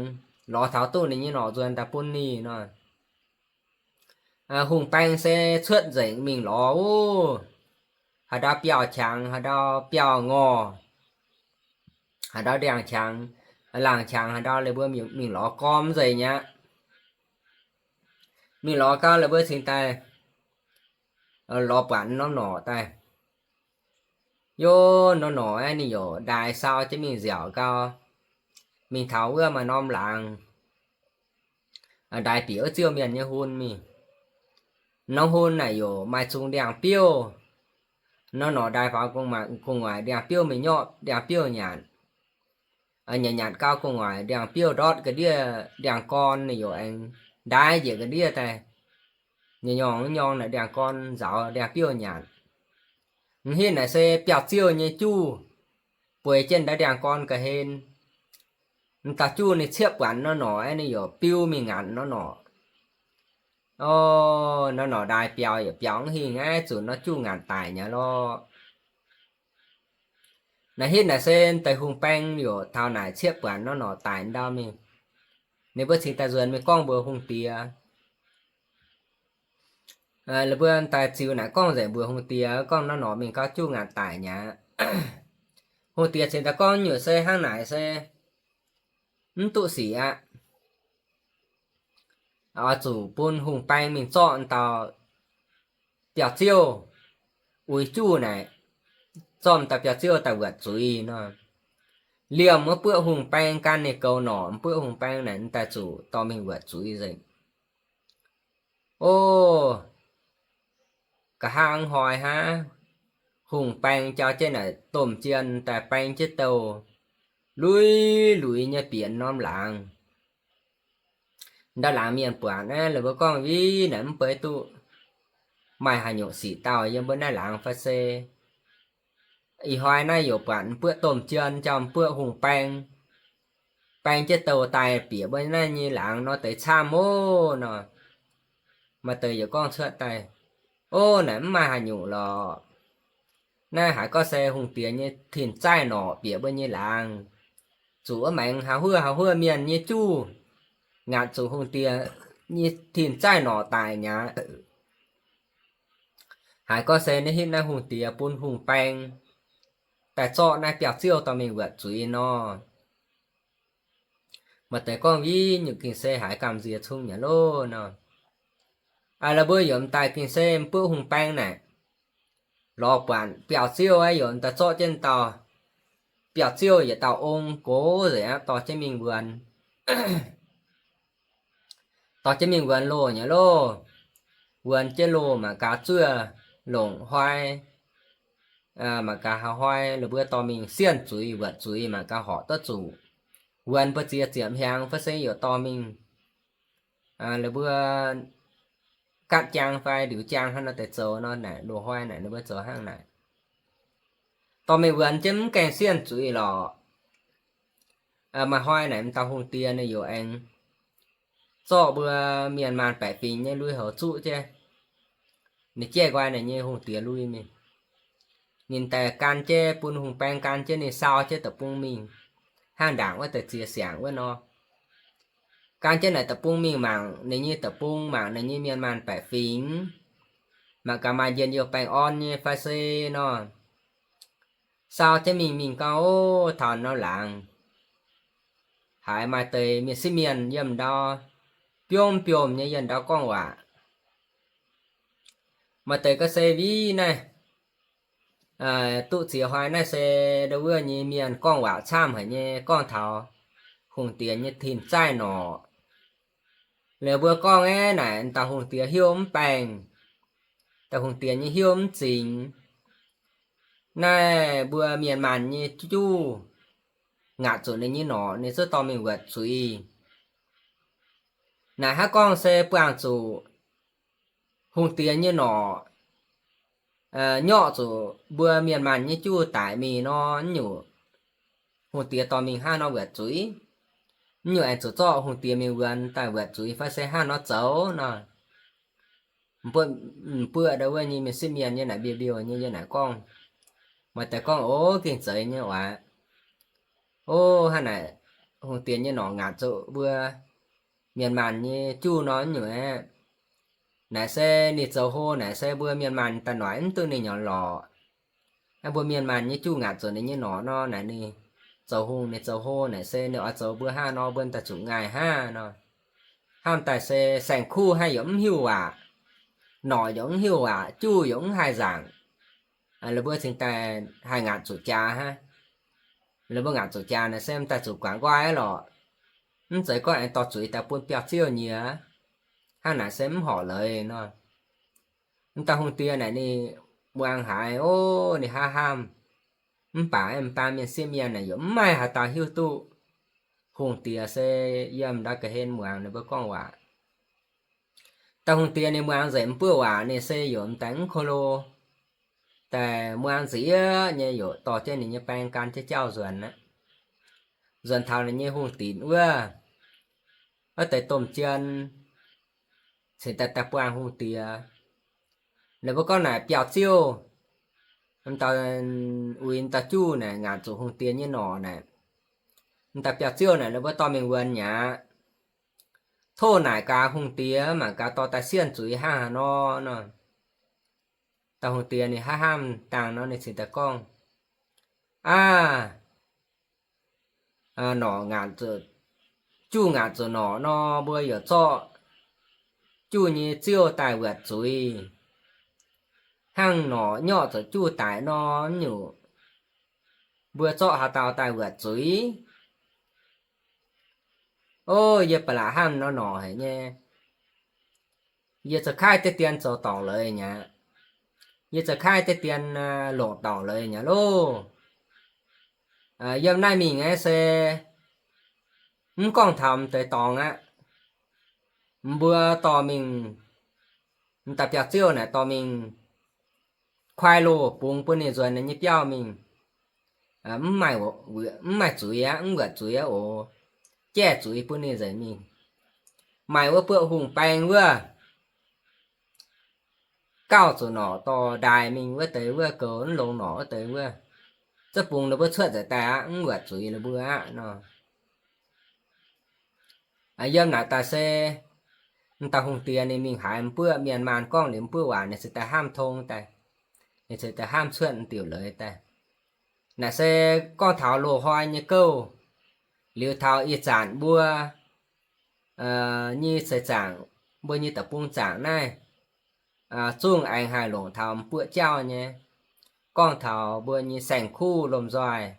lorz taux duqv ninh nyei norqc nzuonx daaih bun ninh nor. Hungh baeng se cuotv nzengc mingh lorz wuov, haaix ndau biauv-qangx, haaix ndau biauv-ngorh, haaix ndau ndiangx-qangx, laangh qangx, haaix ndau ninh mbuo mingh lorz gormx nzengc mi'aqv. Mingh lorz gau, ninh mbuo cingx daaih lorz buatc norm norqc daaih. Yov, norm norqc aeqv, ninh yaac ndaaix sau jienv mingh nziaauc gau, mingh taux wuov maaih norm laangz, ndaaix bieqc wuov ziouv mienh nyei hun mingh. Norm hun naaic yaac maaih zungh ndiangx-biouv. Norm norqc ndaaix faaux gu'nguaaic ndiangx-biouv mingh nyorqv ndiangx-biouv nyanc. Nyanc nyanc gau gu'nguaaic ndiangx-biouv ndortv ga'ndiev ndiangx-gorn, ninh yaac aengx ndaaix njiec ga'ndiev daaih, nyorngv nyorngv naaic ndiangx-gorn nzaaux ndiangx-biouv nyanc. M'hitv naaic se biauv-ziouv nyei juv bueix jienv ndaaix ndiangx-gorn ga'hlen. M'dauh juv ninh ciepv buatc norm norqc aeqv, ninh yaac biu mingh ngaatc norm norqc. O, norm norqc ndaaix biaux yaac biaux mv hingh aqv, zuqc norm juv ngaatc daic nyei lorqc. Naaiv hitv naaic se deix hungh baeng yaac taux naaic ciepv buatc norm norqc daic ndau mingh. Ninh mbuo cingx daaih nzuonx mingh gorngv mbuox hungh diex. Ninh mbuo daaih ziux naaic gorngv nzengc mbuox hungh diex gorngv norm norqc mingh gau juv ngaatc daic nyei aqv. Hungh diex cingx daaih gorngv nyungc se hnangv naaic se mv duqv sic aqv. Oix zuqc bun hungh baeng mingh zorqv dauh biauv-ziouv uix juv naaic, zorqv dauh biauv-ziouv daaih wuotc zuiz nor. Liemh wuov buoqv hungh baeng gan ninh goux norqc, buoqv hungh baeng naaic daaih zuqc dorh mingh wuotc zuiz nzengc. O, nqa'haav hnoi hnangv, hungh baeng jauv jienv naaic domh jien daaih baeng jienv douh, luiz luiz nyei bieqc norm laangz. Ndau laangz mienh buatc naaiv, ninh mbuo gorngv, Ih, naaic mv baac duqv maaih haaix nyungc sic dauh yiem mbuo naaiv laangz fai se? Ih hnoi naaiv yaac buatc m'buoqv domh jien jauv m'buoqv hungh baeng, baeng jienv douh daaih bieqc mbuo naaiv nyei laangz nor deix camv oc nor. Maaih deix yaac gorngv cuotv daaih, O, naaic mv maaih haaix nyungc lorqc. Naaiv haiz gorngv se hungh diex nyei tin-zaih norqc bieqc mbuo nyei laangz, zuqc wuov maengx haaix huov haaix huov mienh nyei juv ngaatc zuqc hungh diex nyei tin-zaih norqc daic mi'aqv. Haiz gorngv se naaiv hitv naaiv hungh diex bun hungh baeng daaih zorqv naaiv biauv-ziouv dorh mingh wuotc zuiz nor. Maaih deix gorngv, Ih, nyungc gengh se haiz gamh nziex cung nyei loh nor. Aa, la'buo yaac m'daaih gengh se m'buoqv hungh baeng naaic lorz buatc biauv-ziouv aeqv, yaac m'daaih zorqv jienv dauh biauv-ziouv yietc dauh ong gox nzengc aqv, dorh jienv mingh wuonx. Dorh jienv mingh wuonx loh nyei loh. Wuonx jienv loh mangc gaax zuov longc hnoi, mangc gaax haaix hnoi la'buo dorh mingh sienh zuiz wuotc zuiz mangc gaax horpc duqv zuqc. Wuonx mbu'ziex ziepc hnyangx fai se yaac dorh mingh la'buo gaatv jaang fai ndiux jaang hnangv nor deix zoux nor, naaic loz-hnoi naaic ninh mbuo zoux hnangv naaic. Dorh mingh wuonx jienv mv gaengh sienh zuiz lorqc. Maaih hnoi naaic m'dauh hungh diex ninh yaac aengx zorqv mbuo mienh maanh baeqc fingx nyei lui-houx zuqv jienv, ninh jaiv nqoi ninh nyei hungh diex lui mingh. Ninh daaih gan jienv bun hungh baeng gan jienv ninh sau jienv deic-bung mingh hnangv ndaangc wuov deix ziex siangx wuov nor. Gan jienv naaic deic-bung mingh mangc ninh nyei deic-bung, mangc ninh nyei mienh maanh baeqc fingx, mangc gaax maaih njien-youh baengh orn nyei fai se nor. Sau jienv mingh, mingh gau, o, taux norm laangz haiz maaih deix mienh sieqv mienh yiem ndau biomv biomv nyei yiem ndau gorngv waac. Maaih deix gorngv se, Ih, naaiv Duqv ziex hnoi naaiv se ndau wuov nyei mienh gorngv waac camv haic nyei, gorngv taux hungh diex nyei tin-zaih norqc. Liuz mbuo gorngv aeqv, naaic dauh hungh diex hnyouv mv baengh, dauh hungh diex nyei hnyouv mv zingx. Naaiv mbuo mienh maanh nyei juv ngaatc zuqc ninh nyei norqc, ninh zungv dorh mingh wuotc zuiz. Naaic haaix gorngv se buangh zuqc hungh diex nyei norqc, nyorqv zuqc mbuo mienh maanh nyei juv daic mingh nor, nyungc hungh diex dorh mingh hnangv nor wuotc zuiz. Nyungc aengx zuqc zorqv hungh diex mingh wuonx daaih wuotc zuiz fai se hnangv nor zoux nor. Mbuo ndau wuov nyei mienh sieqv mienh yie naaic mbiouh mbiouh nyei yie naaic gorngv, maaih deix gorngv, Ov, gengh zeiz nyei oc. Ov, hnangv naaic hungh diex nyei norqc ngaatc zuqc mbuo mienh maanh nyei juv nor nyungc aeqv, naaic se ninh zoux hlo naaic se mbuo mienh maanh daaih noic mv duqv ninh nyei lorqc. Mbuo mienh maanh nyei juv ngaatc zuqc ninh nyei norqc nor, naaic ninh zoux hungh ninh zoux hlo naaic se ninh oix zoux mbuo hnangv nor mbuo daaih zuqc ngaih hnangv nor. Hnamv daaih se saeng-kuv hnangv yaac mv hiuv waac, norqc yaac mv hiuv waac, juv yaac mv haih nzaangc. Laaix mbuo cingx daaih haih ngaatc zuqc jaax hnangv. Laaix mbuo ngaatc zuqc jaax naaic se m'daaih zuqc guangc nqoi aqv lorqc. Mv zeiz gorngv aengx dorh zuiz daaih bun biauv-ziouv nyiex. Hnangv naaic se mv horpc leiz nor. M'daaih hungh diex naaic ninh muangx haiz, ov, ninh hnamv hnamv. Mv baac aengx m'daaih mienh sieqv mienh naaic yaac mv maaih haaix dauh hiuv duqv hungh diex se yiem ndau ga'hlen muangx ninh mbuo gorngv waac. Dauh hungh diex ninh muangx nzengc m'buoqv waac ninh se yaac m'daaih mv ko lo, daaih muangx nziex nyei yaac dorh jienv ninh nyei baeng gan jienv jauv nzuonx aqv. Nzuonx taux ninh nyei hungh dinc wuov, wuov deix domh jien cingx daaih daaih buangh hungh diex. Ninh mbuo gorngv naaic biauv-ziouv, m'daaih uix m'daaih juv naaic ngaatc zuqc hungh diex nyei norqc naaic, m'daaih biauv-ziouv naaic ninh mbuo dorh mingh wuonx mi'aqv. Tov naaic gaax hungh diex mangc gaax dorh daaih sienh zuiz hnangv haaix nor nor. Dauh hungh diex ninh hnamv hnamv dangh nor ninh cingx daaih gorngv, Aav, norqc ngaatc zuqc, juv ngaatc zuqc norqc nor mbuo yaac zorqv juv nyei ziouv daaih wuotc zuiz. Hnangv norqc nyorqv zuqc juv daic nor, nyungc mbuo zorqv haaix dauh daaih wuotc zuiz? Ov, yie ba'laqc hnamv nor norqc haic nyei. Yie zoux kaiv deix dien zoux dorngc leiz mi'aqv. Yie zoux kaiv deix dien longc dorngc leiz mi'aqv loh. Yiem naaiv mingh aeqv se mv gorngv taux m'deix dorngx aqv. Mbuo dorh mingh, m'daaih biauv-ziouv naaic dorh mingh kuaai loh bungx bun ninh nzuonx ninh nyei biauv mingh. Mv maaih zuiz aqv, mv wuotc zuiz aqv oc. Jaeqv zuiz bun ninh nzengc mingh. Maaih wuov buoqv hungh baeng wuov, gauh zuqc norqc dorh ndaaih mingh wuov deix wuov, goux mv longx norqc wuov deix wuov, zungv bungx ninh mbuo cuotv nzengc daaih aqv, mv wuotc zuiz ninh mbuo aqv nor. Yiem naaic daaih se m'daaih hungh diex ninh mingh haiz m'buoqv mienh maanh gorngv liuz m'buoqv waac, ninh cingx daaih hnamv tong daaih, ninh cingx daaih hnamv cuotv m'diuc leiz daaih. Naaic se gorngv taux loz-hnoi nyei gouv, liuz taux ih zanc mbuo nyei seix zaangc, mbuo nyei deic-bung zaangc naaiv, zungv aengx haih longc taux m'buoqv jauv nyei. Gorngv taux mbuo nyei saeng-kuv lomh nzoih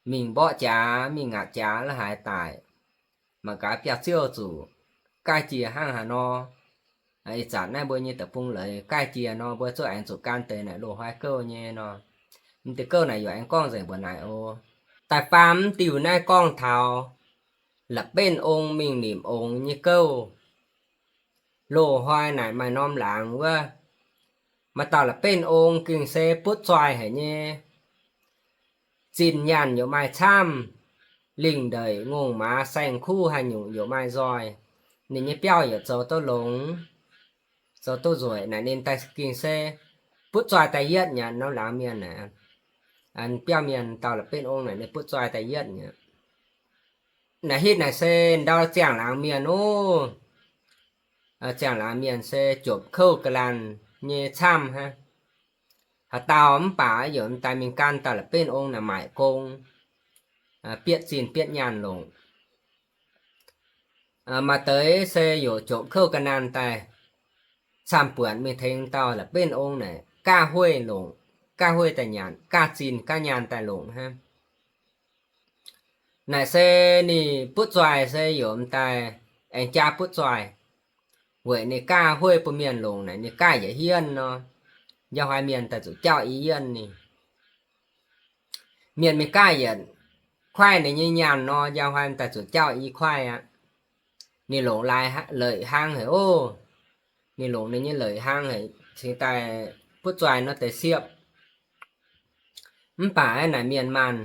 mingh mborqv jaax, mingh ngaatc jaax la'haaix daic, mangc gaax biauv-ziouv zuqc gaih jiex hnangv haaix nor. Ih zanc naaiv mbuo nyei deic-bung leiz gaih jiex nor, mbuo zungv aengx zuqc gan deix naaic loz-hnoi gouv nyei nor. M'diuh gouv naaic yaac aengx gorngv nzengc mbuox naaic oc. Da'faam m'diuh naaiv gorngv taux la'benv ong mingh nimc ongx nyei gouv. Loz-hnoi naaic maaih norm laangz wuov, maaih dauh la'benv ong gengh se butv zoih haic nyei. Zinh nyaanh yaac maaih camv, lingh ndeic ngongh maaz saeng-kuv haaix nyungc yaac maaih nzoih. Ninh nyei biauv yaac zoux duqv longx, zoux duqv nzueic naaic, ninh daaih gengh se butv zoih daaih yietv nyei norm laangz mienh naaic. Biauv mienh dauh la'benv ong naaic ninh butv zoih daaih yietv nyei. Naaic hitv naaic se ndau ziangh laangz mienh ov. Ziangh laangz mienh se jopc kouv ga'laanh nyei camv hnangv. Haaix dauh mv baac yaac m'daaih mingh gan dauh la'benv ong naaic maaic gong, bietv zinh bietv nyaanh longc. Maaih deix se yaac jopc kouv ga'naanh daaih camv-buonc mingh tengx dauh la'benv ong naaic gaav hueiv longc. gaav hueiv daaih nyanc, gaav zinh gaav nyaanh daaih longc hnangv. Naaic se ninh butv zoih se yaac m'daaih aengx jaa butv zoih, weic ninh gaav hueiv bun mienh longc naaic ninh gaav yietc hienh nor, njang hnoi mienh daaih zuqc jauv i yienh ninh. Mienh mingh gaav yietc kuaaiv ninh nyei nyaanh nor, njang hnoi daaih zuqc jauv i kuaaiv aqv. Ninh longc laaix leic hlaang haic oc. Ninh longc ninh nyei leic hlaang haic cingx daaih butv zoih nor deix siepv. Mv baac naaic mienh maanh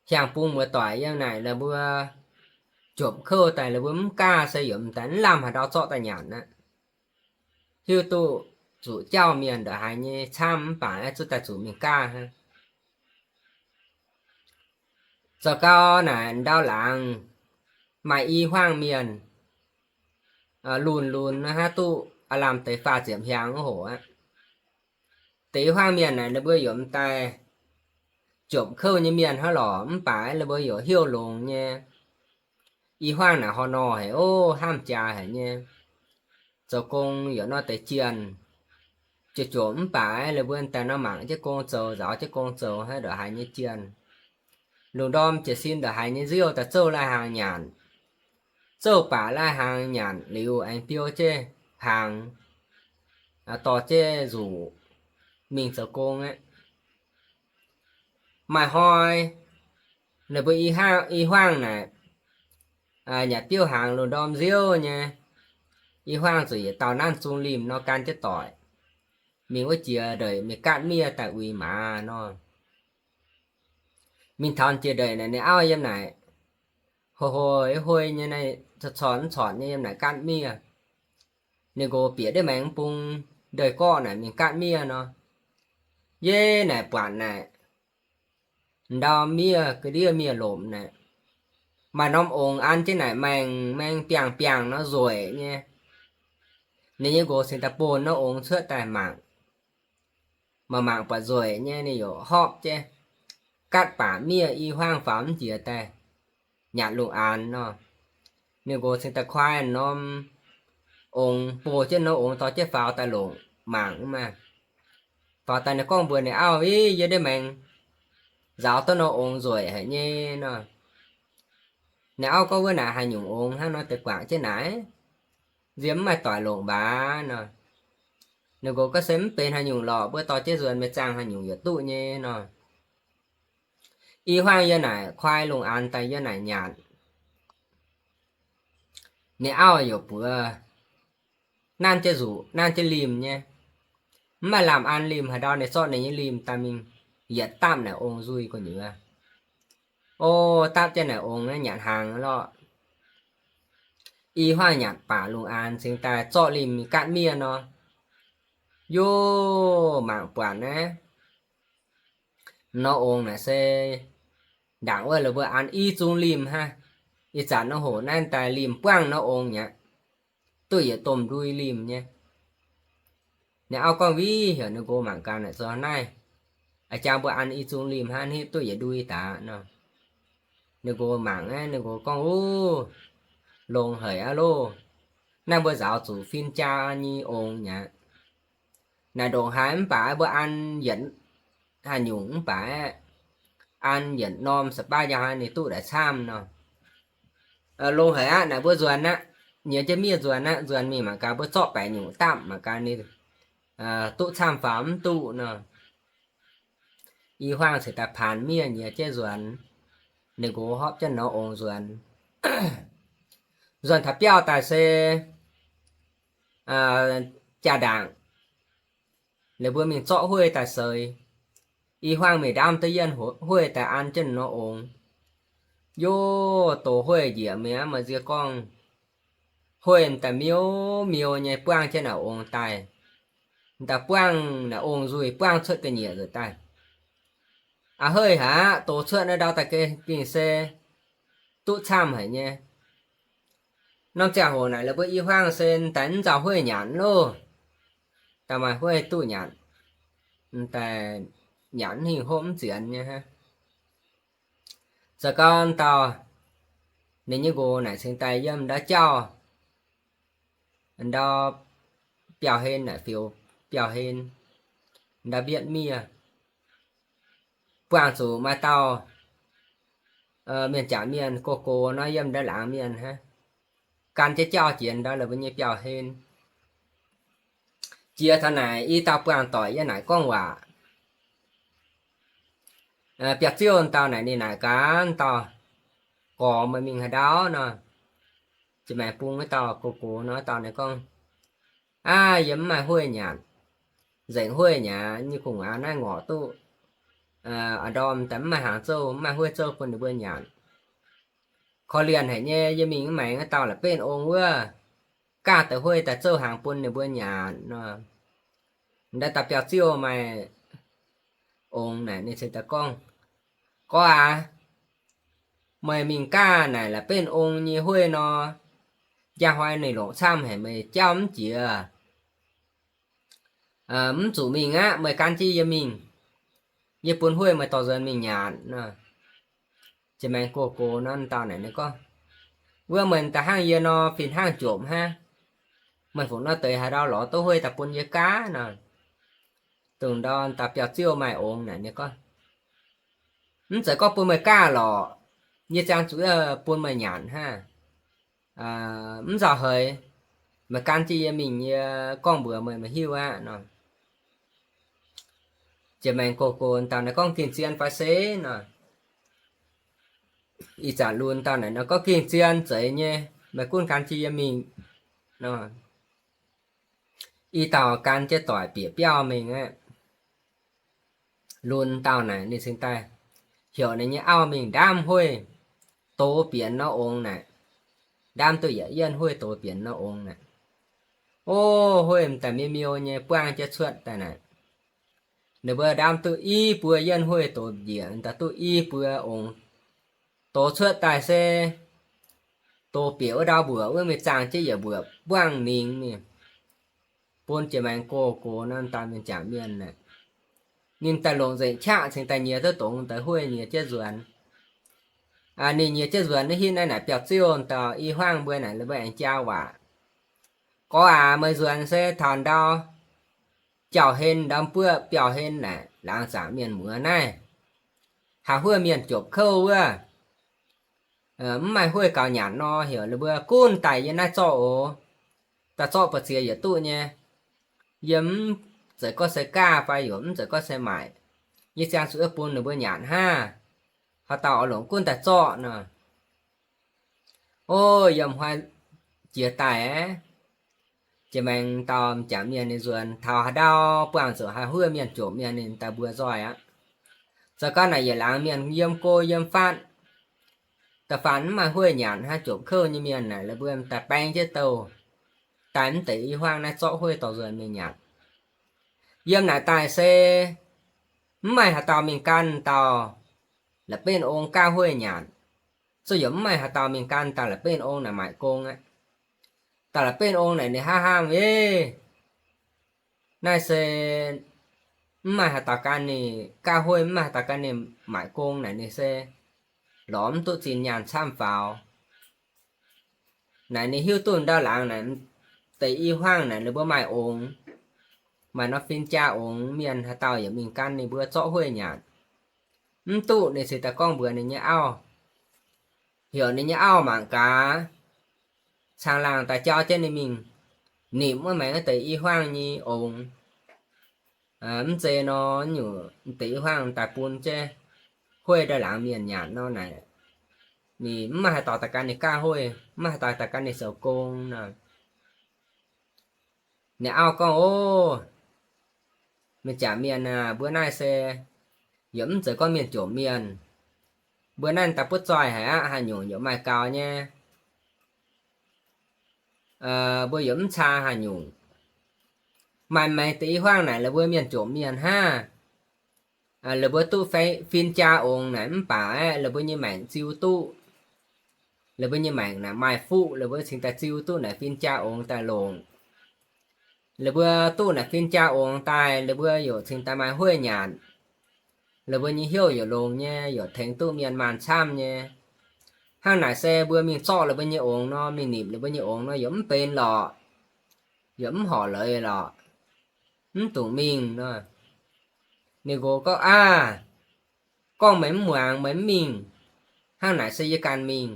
hiaang bung muoz-doic yiem naaic la'buo jomc kouv daaih la'buo mv gaav se yaac m'daaih mv lamh haaix ndau zorqv daaih nyanc aqv. Hiuv duqv zuqc jauv mienh ndongc haaix nyei camv mv baac zuqc daaih zuqc mingh gaav hnangv. Zoux gau naaic ndau laangz maaih i hmuangv mienh lunx lunx hnangv duqv aav lamh deix faah ziepc hnyangx wuov hoc aqv. Deix i hmuangv mienh naaic ninh mbuo yaac m'daaih jomc kouv nyei mienh hnangv lorqc mv baac ninh mbuo yaac heuc longx nyei. I hmuangv naaic hor nor haic oc, hnamv jaax haic nyei. Zoux gong yaac nor deix jienh, jomc jomc mv baac ninh mbuo daaih nor mangc jienv gong zoux, nzaaux jienv gong zoux hnangv ndongc haaix nyei jienh. Lungh ndorm jiez sin ndongc haaix nyei nziouv daaih zouv lai-hnaangx nyanc. Zouv baac lai-hnaangx nyanc liuz aengx biou jienv hnaangx, dorh jienv nzuqc mingh zoux gong aqv. Maaih hnoi ninh mbuo i hmuangv naaic nyanc biouv hnaangx lungh ndorm nziouv nyei, i hmuangv zuqc yietc dauh nanv zung limh nor gan jienv doic, mingh wuov jiex ndeic mingh gaatv miev daaih uix maaz nor. Mingh taux jiex ndeic naaic ninh auv yiem naaic hoi hoi hoi nyei, corc mv corc nyei yiem naaic gaatv miev. Ninh nqox bieqc ndiev maengx bung ndeic-gorqv naaic mingh gaatv miev nor, yie naaic buatc naaic ndau miev ga'ndiev miev-lomc naaic, maaih norm ongx an jienv naaic maengx maengx biangh biangh nor nzueic nyei. Ninh nyei nqox cingx daaih bun norm ongx cuotv daaih mangc. Mangc mangc buatc nzueic nyei, ninh yaac hopv jienv gaatv baac miev i hmuangv faaux mv jiex daaih nyanc lungh aanx nor. Ninh nqox cingx daaih kuaai norm ongx, bun jienv norm ongx dorh jienv faaux daaih longc mangc maah. Faaux daaih ninh gorngv mbuox ninh auv, Ih, yie ndiev maengx nzaaux duqv norm ongx nzueic haic nyei nor. Ninh auv gorngv, Wuov naaic haaix nyungc ongx hnangv nor deix guangc jienv naaic? Nziex mv maaih doic longc mbaac nor. Ninh nqox gorngv, Se mv benx haaix nyungc lorqc, mbuo dorh jienv nzuonx mingh zaangh haaix nyungc yietc duqv nyei nor. I hmuangv yie naaic kuaai lungh aanx daaih yie naaic nyanc. Ninh auv yaac buoz nanv jienv nzuqc nanv jienv limh nyei. Mv maaih lamh an limh haaix ndau ninh zorqv ninh nyei limh daaih mingh yietc dapv naaic ongx nzuih gu'nyuoz. O, dapv jienv naaic ongx naaiv nyanc hnaangx lorqc. I hmuangv nyanc baac lungh aanx cingx daaih zorqv limh mingh gaatv miev nor. Yov, mangc buatc naaiv norm ongx naaic se ndaangc wuov la'buo mbuo an i zung limh hnangv. Ih zanc nor hoc naaiv daaih limh buangv norm ongx mi'aqv, duqv yietc domh ndui limh nyei. Ninh auv gorngv, Viv heuc ninh nqox mangc gaax naaic zoux naaiv, a'jang mbuo an i zung limh hnangv, hitv duqv yietc ndui daaih nor. Ninh nqox mangc aqv, ninh nqox gorngv, Uv, longx haic aqv loh. Naaiv mbuo nzaaux zuqc fin-jaa nyei ongx mi'aqv. Naaic ndongc haaix mv baac mbuo an yietc haaix nyungc mv baac an yietc norm sa'baav njang haaix ninh duqv daaih camv nor. Longx haic aqv, naaic mbuo nzuonx aqv. Nyiex jienv miev nzuonx aqv. Nzuonx mingh mangc gaax mbuo zorqv baeqc nyungc dapv mangc gaax ninh duqv camv faaux mv duqv nor. I hmuangv cingx daaih paanx miev nyiex jienv nzuonx. Ninh nqox hopv jienv norm ongx nzuonx. Nzuonx taux biauv daaih se jaa-ndaangc, ninh mbuo mingh zorqv hueiv daaih seix. I hmuangv mingh ndaamv duqv yienh hueiv daaih an jienv norm ongx. Yov, dox hueiv njiec mi'aqv, maaih nzie gorngv hueiv daaih miuv miuv nyei buangv jienv naaic ongx daaih. Daaih buangv naaic ongx nzuih buangv cuotv ga'nyiec nzuih daaih. A'heiv haic aqv, dox cuotv naaiv ndau daaih gengh se duqv camv haic nyei. Norm ziangh hoc naaic la'buo i hmuangv se daaih mv nzauh hueiv nyanc loh. Daaih maaih hueiv duqv nyanc, daaih nyanc mv hingh hopv mv zienx nyei hnangv. Zoux gau dauh ninh nyei nqox naaic cingx daaih yiem ndau jauv, ndau biauv-hlen naaic fioux biauv-hlen. ndau mbietv miev. Buangh zuqc maaih dauh mienh jangc mienh gox gox nor yiem ndau laangz mienh hnangv, gan jienv jauv jiex ndau la'buo nyei biauv-hlen. Jiex taux naaic i dauh buangh doic yiem naaic gorngv waac. Biauv-ziouv dauh naaic ninh naaic gaax dauh, gorx meih mingh haaix ndau nor? Jiex maengx bung wuov dauh gox gox nor dauh ninh gorngv, aav, yie mv maaih hueiv nyanc. Nzengc hueiv nyanc nyei gu'nguaaz naaiv ngorc duqv a'ndorm daaih mv maaih hnaangx zouv, mv maaih hueiv zouv bun ninh mbuo nyanc. Korv-lienh haic nyei, yie mingh mv maengx wuov dauh la'benv ong wuov, gaav deix hueiv daaih zouv hnaangx bun ninh mbuo nyanc nor. Ndau dauh biauv-ziouv maaih ong naaic ninh cingx daaih gorngv, gorx aac, meih mingh gaav naaic la'benv ong nyei hueiv nor, njang hnoi ninh longc camv haic meih jauv mv jiex. Mv zuqc mingh aqv, meih gan jienv yie mingh. Yie bun hueiv meih dorh nzuonx mingh nyanc nor. Jiex maengx gox gox nor dauh naaic ninh gorngv, wuov meih daaih hnangv yie nor fih hnangv jomc hnangv. Meih fungc nor deix haaix ndau lorz duqv hueiv daaih bun yie gaav nor. Dongh ndau dauh biauv-ziouv maaih ong naaic ninh gorngv, mv zeiz gorngv bun meih gaav lorqc, yie ziangh zuqc bun meih nyanc hnangv. Mv nzauh heix, meih gan jienv yie mingh, yie gorngv mbuox meih, meih hiuv aqv nor. Jiex maengx gox gox dauh naaic gorngv, gengh zien fai se nor. Ih zanc lunx dauh naaic nor gorngv, gengh zien, zeiz nyei, meih gunv gan jienv yie mingh nor. I dauh gan jienv doic bieqc biauv mingh aqv. Lunx dauh naaic ninh cingx daaih heuc ninh nyei auv mingh ndaamv hueiv dox bienx nor ongx naaic. Ndaamv duqv yietc yienh hueiv dox bienx nor ongx naaic. O, hueiv m'daaih miu miu nyei buangv jienv cuotv daaih naaic. Ninh mbuo ndaamv duqv i buo yienh hueiv dox njiec daaih duqv i buo ongx. Dox cuotv daaih se dox bieqc wuov ndau mbuoqc wuov mingh zaangh jienv yietc mbuoqc buangv ningx mingh. Bun jiex maengx gox gox nor dauh mienh jangc mienh naaic, ninh daaih longc nzengc qaqv cingx daaih nyiex duqv dongh deix hueiv nyiex jienv nzuonx. Ninh nyiex jienv nzuonx naaiv hitv naaiv naaic biauv-ziouv dauh i hmuangv mbuo naaic, ninh mbuo aengx jaa waac, gorx aac, meih nzuonx se taux ndau jauv-hlen ndau buoqv biauv-hlen naaic laangz zaangc mienh muoz naaiv, haih huov mienh jopc kouv wuov, mv maaih hueiv gaux nyanc nor, heuc ninh mbuo gunv daaih yie naaiv zorqv oc. Daaih zorqv buoz-ziex yietc duqv nyei. Yie mv zeiz gorngv se gaav fai yaac mv zeiz gorngv se maaic. Yie ziangh zuqc bun ninh mbuo nyanc hnangv. Haaix dauh oix longc gunv daaih zorqv nor. O, yiem hnoi jiex daaih aeqv, jiex maengx dauh m'jangc mienh ninh nzuonx taux haaix ndau buangh zuqc haih huov mienh jopc mienh ninh daaih mbuox nzoih aqv. Zoux gau naaic yietc laangz mienh yiem go yiem fatv, da'faanh mv maaih hueiv nyanc hnangv, jopc kouv nyei mienh naaic, la'buo daaih baeng jienv douh daaih mv deix i hmuangv naaiv zorqv hueiv dorh nzuonx mingh nyanc. Yiem naaic daaih se mv maaih haaix dauh mingh gan dauh la'benv ong gaav hueiv nyanc. Zuqc yaac mv maaih haaix dauh mingh gan dauh la'benv ong naaic maaic gong aqv. Dauh la'benv ong naaic ninh hnamv hnamv, Ev, naaiv se mv maaih haaix dauh gan ninh gaav hueiv, mv maaih haaix dauh gan ninh maaic gong naaic, ninh se lorz mv duqv zinh nyaanh camv faaux. Naaic ninh hiuv duqv ndau laangz naaic, deix i hmuangv naaic ninh mbuo maaih ongx, maaih norm fin-jaa ongx, mienh haaix dauh yaac mingh gan ninh mbuo zorqv hueiv nyanc. Mv duqv ninh cingx daaih gorngv mbuox ninh nyei auv, heuc ninh nyei auv mangc gaax, caangh laangh daaih jauv jienv ninh mingh nimc wuov maengx wuov deix i hmuangv nyei ongx. Mv zeiz nor, nyungc deix i hmuangv daaih bun jienv hueiv ndau laangz mienh nyanc nor naaic, ninh mv maaih haaix dauh daaih gan ninh gaav hueiv, mv maaih haaix dauh daaih gan ninh zoux gong nor. Ninh auv gorngv, Ov, mienh jaax mienh aah, mbuo naaiv se yaac mv zeiz gorngv mienh jomc mienh. Mbuo naaiv daaih butv zoih haic aqv, haaix nyungc yaac maaih gaux nyei. Mbuo yaac mv caa haaix nyungc. Maaih maengx deix i hmuangv naaic la'mbuo mienh jomc mienh hnangv. La'mbuo duqv fin-jaa ongx naaic mv baac aeqv, la'mbuo nyei maengc ziux duqv. La'mbuo nyei maengc naaic maaih fuqv, la'mbuo cingx daaih ziux duqv naaic fin-jaa ongx daaih longc. La'mbuo duqv naaic fin-jaa ongx daaih, la'mbuo yaac cingx daaih maaih hueiv nyanc. La'mbuo nyei hnyouv yaac longx nyei, yaac tengx duqv mienh maanh camv nyei. Hnangv naaic se mbuo mingh zorqv la'mbuo nyei ongx nor, mingh nimc la'mbuo nyei ongx nor, yaac mv benx lorqc, yaac mv horc leiz lorqc, mv dungx mingh nor. Ninh nqox gorngv, Aav, gorngv meih mv muangx, meih mv mingh, hnangv naaic se yie ganh mingh.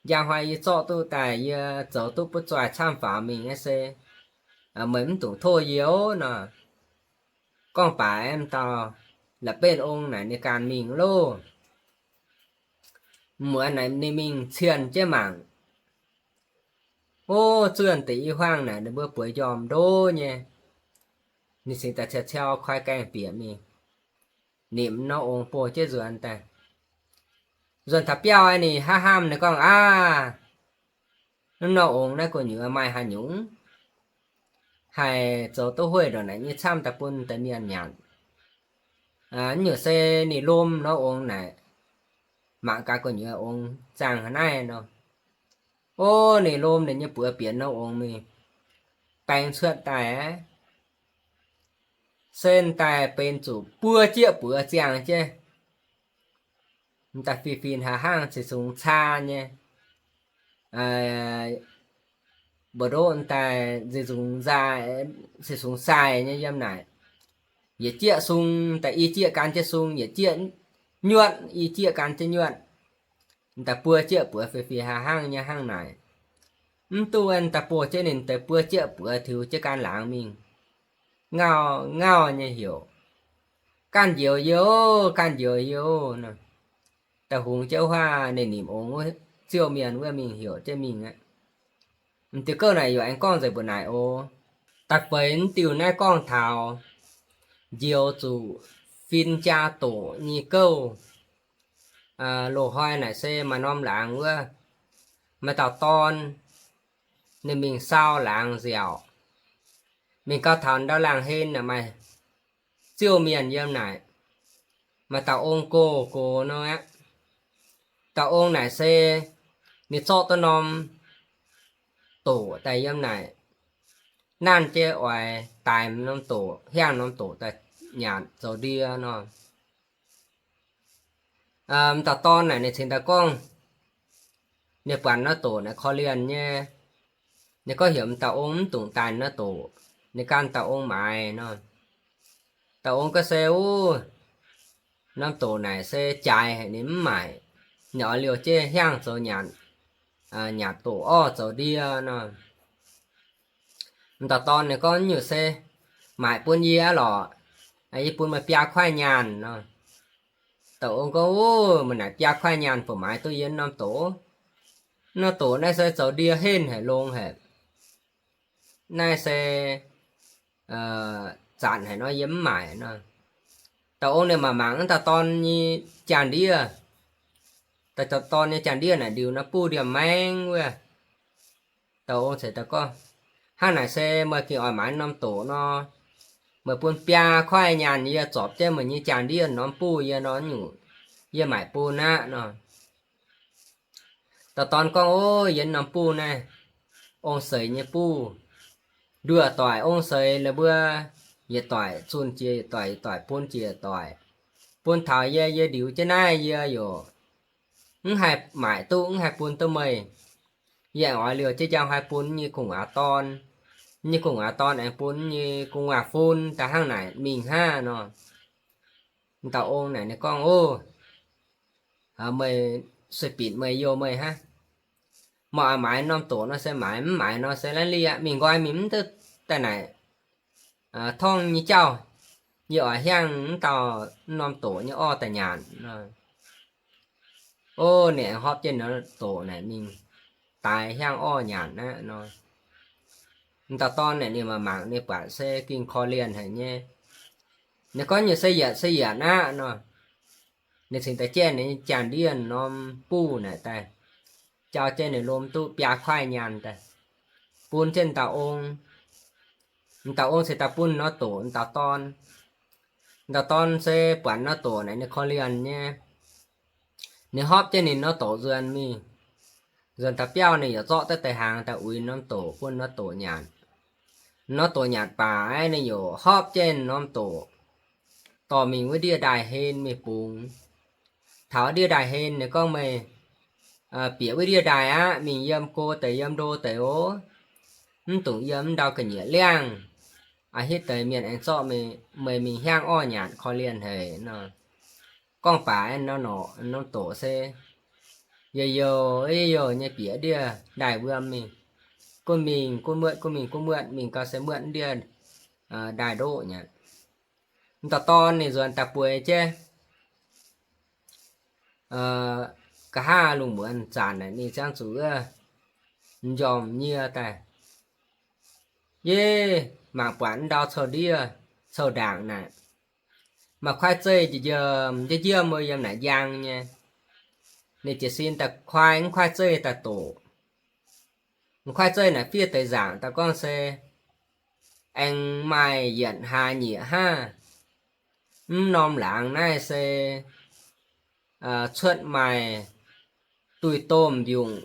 Njang hnoi yie zorqv duqv daaih, yie zoux duqv butv zoih camv faaux mingh aqv se, meih mv dungx tov yie oc nor. Gorngv baac m'dauh la'benv ong naaic ninh ganh mingh loh. Muonz naaic ninh mingh cienh jienv mangc, o, zunh deix i hmuangv naaic ninh mbuo bueix njormh ndo nyei. Ninh cingx daaih ciou ciou koi gaengh bieqc mingh, nimc norm ong bouh jienv nzuonx daaih. Nzuonx taux biauv ninh hnamv hnamv ninh gorngv, Aav, norm ong naaiv gu'nyuoz maaih haaix nyungc haih zoux duqv hueiv ndongc naaic nyei camv daaih bun deix mienh nyanc? Nyungc se ninh lomh norm ong naaic, mangc gaax gu'nyuoz ong zaangh haaix naaiv nor. O, ninh lomh ninh nyei buoz bieqc norm ong mingh, baeng cuotv daaih aqv. Se daaih benx zuqc buo jieqv buoz ziangh jienv. M'daaih fih fih hnangv hnangv se sung caa nyei, mbu'ndongx daaih se sung sai nyei yiem naaic. Yietc jieqv sung daaih i jieqv gan jienv sung, yietc jieqv nyuotv i jieqv gan jienv nyuotv. M'daaih buo jieqv buoz fih fih hnangv hnangv nyei hnangv naaic. Mv duqv daaih bouh jienv ninh deix buo jieqv buoz tiux jienv gan laangz mingh, ngauh ngauh nyei heuc, Ganh njoux yie oc, ganh njoux yie oc nor. Daaih hungx jienv wuov ninh nimc ong wuov ziouv mienh wuov mingh heuc jienv mingh aqv. M'diuh gouv naaic yaac aengx gorngv nzengc mbuo naaic oc. Da'feix diuh naaiv gorngv taux njoux zuqc fin jaa doqc nyei gouv. Loz-hnoi naaic se maaih norm laangz wuov, maaih dauh dorn, ninh mingh sau laangz nziaauc, mingh gau taux ndau laangh hlen naaic maaih ziouv mienh yiem naaic, maaih dauh ong gox gox nor aqv. Dauh ong naaic se ninh zorqv duqv norm doqc daaih yiem naaic, nanv jienv oix daix norm doqc, hiaangx norm doqc daaih nyanc zoux ndie nor. M'dauh dorn naaic ninh cingx daaih gorngv, ninh buatc norm doqc naaic korv-lienh nyei. Ninh gorngv heuc m'dauh ong mv dungx daix norm doqc, ninh gan dauh ong maaiz nor. Dauh ong gorngv se, Uv, norm doqc naaic se jaaix haic, ninh mv maaic. Ninh oix liouh jienv hiaangx zoux nyanc, nyanc doqc orv zoux ndie nor. M'dauh dorn ninh gorngv, Nyungc se maaic bun yie aqv lorqc. Yie bun meih biaa kuaaiv nyaanh nor. Dauh ong gorngv, Uv, meih naaic biaa kuaaiv nyaanh bun maaiz duqv yie norm doqc. Norm doqc naaiv se zoux ndie henv haic, longx haic. Naaiv se zanc haic nor yie mv maaic nor. Dauh ong ninh mangc mangc wuov dauh dorn nyei jaang-ndiev. Dauh dorn nyei jaang-ndiev naaic ndiux norm buv ndiemh maeng wuov. Dauh ong ceix daaih gorngv, Hnangv naaic se meih gengh oix maaiz norm doqc nor, meih bun biaa kuaaiv nyaanh yie zorpc jienv meih nyei jaang-ndiev norm buv yie nor nyungc, yie maaic bun aqv nor. Dauh dorn gorngv, Ov, yie norm buv naaiv ong-seix nyei buv. Nduoh doic ong-seix la'buo, yietc doic zunh jiex yietc doic, yietc doic bun jiex yietc doic. Bun taux yie, yie ndiux jienv naaiv yie yaac mv haih maaic duqv, mv haih bun duqv meih. Yie aengx oix liouh jienv njang hnoi bun nyei gu'nguaaz dorn, nyei gu'nguaaz dorn aengx bun nyei gu'nguaaz fun daaih hnangv naaic mingh hnangv nor. Dauh ong naaic ninh gorngv, Ov, meih sueih binc meih youh meih hnangv. Meih oix maaiz norm doqc nor se maaiz, mv maaiz nor se laiv lieh aqv. Mingh nqoi mingh mv duqv daaih naaic torngv nyei jauv. Yie oix hiaangx mv dauh norm doqc nyei orv daaih nyanc. Ov, ninh aengx hopv jienv norm doqc naaic mingh daaix hiaangx orv nyanc aqv nor. Dauh dorn naaic ninh mangc mangc ninh buatc se gengh korv-lienh haic nyei. Ninh gorngv, Nyungc se yietc se yietc aqv nor. Ninh cingx daaih janv ninh nyei jaang-ndiev norm buv naaic daaih, jauv jienv ninh lomh duqv biaa kuaaiv nyaanh daaih, bun jienv dauh ong. Dauh ong cingx daaih bun norm doqc dauh dorn. Dauh dorn se buatc norm doqc naaic ninh korv-lienh nyei. Ninh hopv jienv ninh norm doqc nzuonx mingh. Nzuonx taux biauv ninh yaac zorqv daaih deix hnaangx daaih uix norm doqc bun norm doqc nyanc. Norm doqc nyanc baac ninh yaac hopv jienv norm doqc dorh mingh wuov ndiev ndaaih hlen mingh bungx. Taux ndiev ndaaih hlen ninh gorngv, Meih bieqc wuov ndiev ndaaih aqv, mingh yiem go deix yiem ndo deix oc. Mv dungx yiem ndau ga'nyiec liangh. Aa, hitv deix mienh aengx zorqv meih mingh hiaangv orv nyanc korv-lienh haic nor. Gorngv baac norm doqc se youh youh youh youh nyei bieqc ndiev ndaaih wuom mingh. Gunv mingh gunv muotv, gunv mingh gunv muotv, mingh gau se muotv ndiev ndaaih ndoqv nyei. M'dauh dorn ninh nzuonx daaih bueix jienv nqa'haav lungh muonz zanc naaic ninh ziangh zuqc wuov m'njormh nyie daaih. Yie mangc buatc ndau couv ndiev, couv ndaangc naaic, maaih kuaaiv zeih njiec njiemv njiemv wuov yiem naaic njang nyei. Ninh jiez sin daaih kuaaiv mv kuaaiv zeih daaih doqc. Mv kuaaiv zeih naaic fiev deix nzaangc daaih gorngv se aengx maaih yietc hlaax nyieqc hnangv. Mv norm laangz naaiv se cuotv maaih duih domh mbiungc,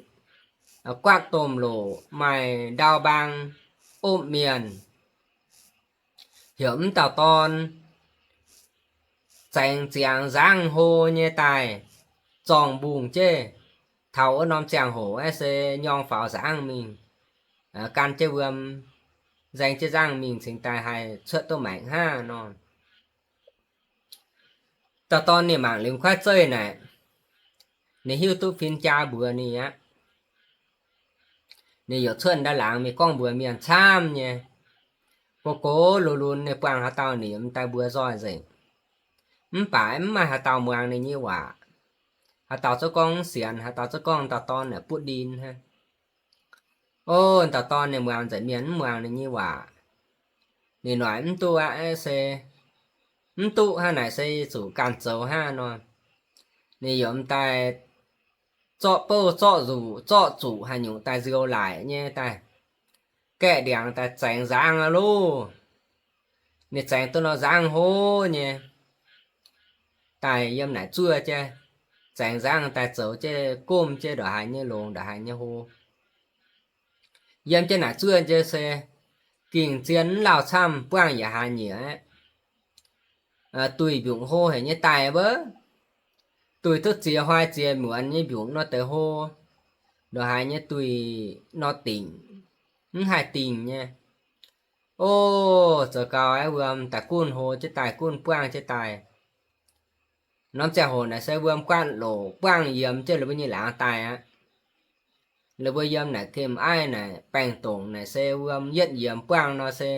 guaatv domh loc, maaih ndau mbaang opv mienh. Heuc mv dauh dorn zaengx ziangx nzangv hlo nyei daaih zorng mbungh jienv. Taux wuov norm ziangh hoc aeqv, se nyorng faaux nzangv mingh, gan jienv wuom nzaeng jienv nzangv mingh cingx daaih haih cuotv duqv maengc hnangv nor. Dauh dorn ninh mangc liuz kuaaiv zeih naaic, ninh hiuv duqv fin-jaa mbuox ninh aqv. Ninh yaac cuotv ndau laangz mingh gorngv mbuox mienh camv nyei. Gox gox lunx lunx ninh buangh haaix dauh ninh yaac m'daaih mbuox nzoih nzengc. Mv baac mv maaih haaix dauh muangx ninh nyei waac. Haaix dauh zungv gorngv mv sienx, haaix dauh zungv gorngv dauh dorn naaic butv ndin hnangv. O, dauh dorn ninh muangx nzengc mienh mv muangx ninh nyei waac. Ninh noic mv duqv aqv, se mv duqv hnangv naaic se zuqc ganh zoux hnangv nor. Ninh yaac m'daaih zorqv bouh zorqv nzuqc zorqv zuqc haaix nyungc daaih nziou laic nyei daaih gaeqv ndiangx daaih zaengx nzangv aqv loh. Ninh zaengx duqv nor nzangv hlo nyei daaih yiem naaic zuov jienv, zaengx nzangv daaih zoux jienv gomv jienv ndongc haaix nyei longx ndongc haaix nyei hlo. Yiem jienv naaic zuov jienv se gingh zien mv lauh camv buangv yietc hlaax nyieqc aqv. Duih mbiungc hlo haic nyei daaih wuov, duih duqv ziex hnoi ziex muonz nyei mbiungc nor deix hlo, ndongc haaix nyei duih nor dingc, mv haih dingh nyei. O, zoux gau aeqv, wuom daaih gunv hlo jienv daaih, gunv buangv jienv daaih. Norm ziangh hoc naaic se wuom guaatv loc buangv yiemx jienv la'buo nyei laangz daaih aqv. La'buo yiem naaic gemh aiv naaic baengh dongc naaic se wuom yietv yiemx buangv nor se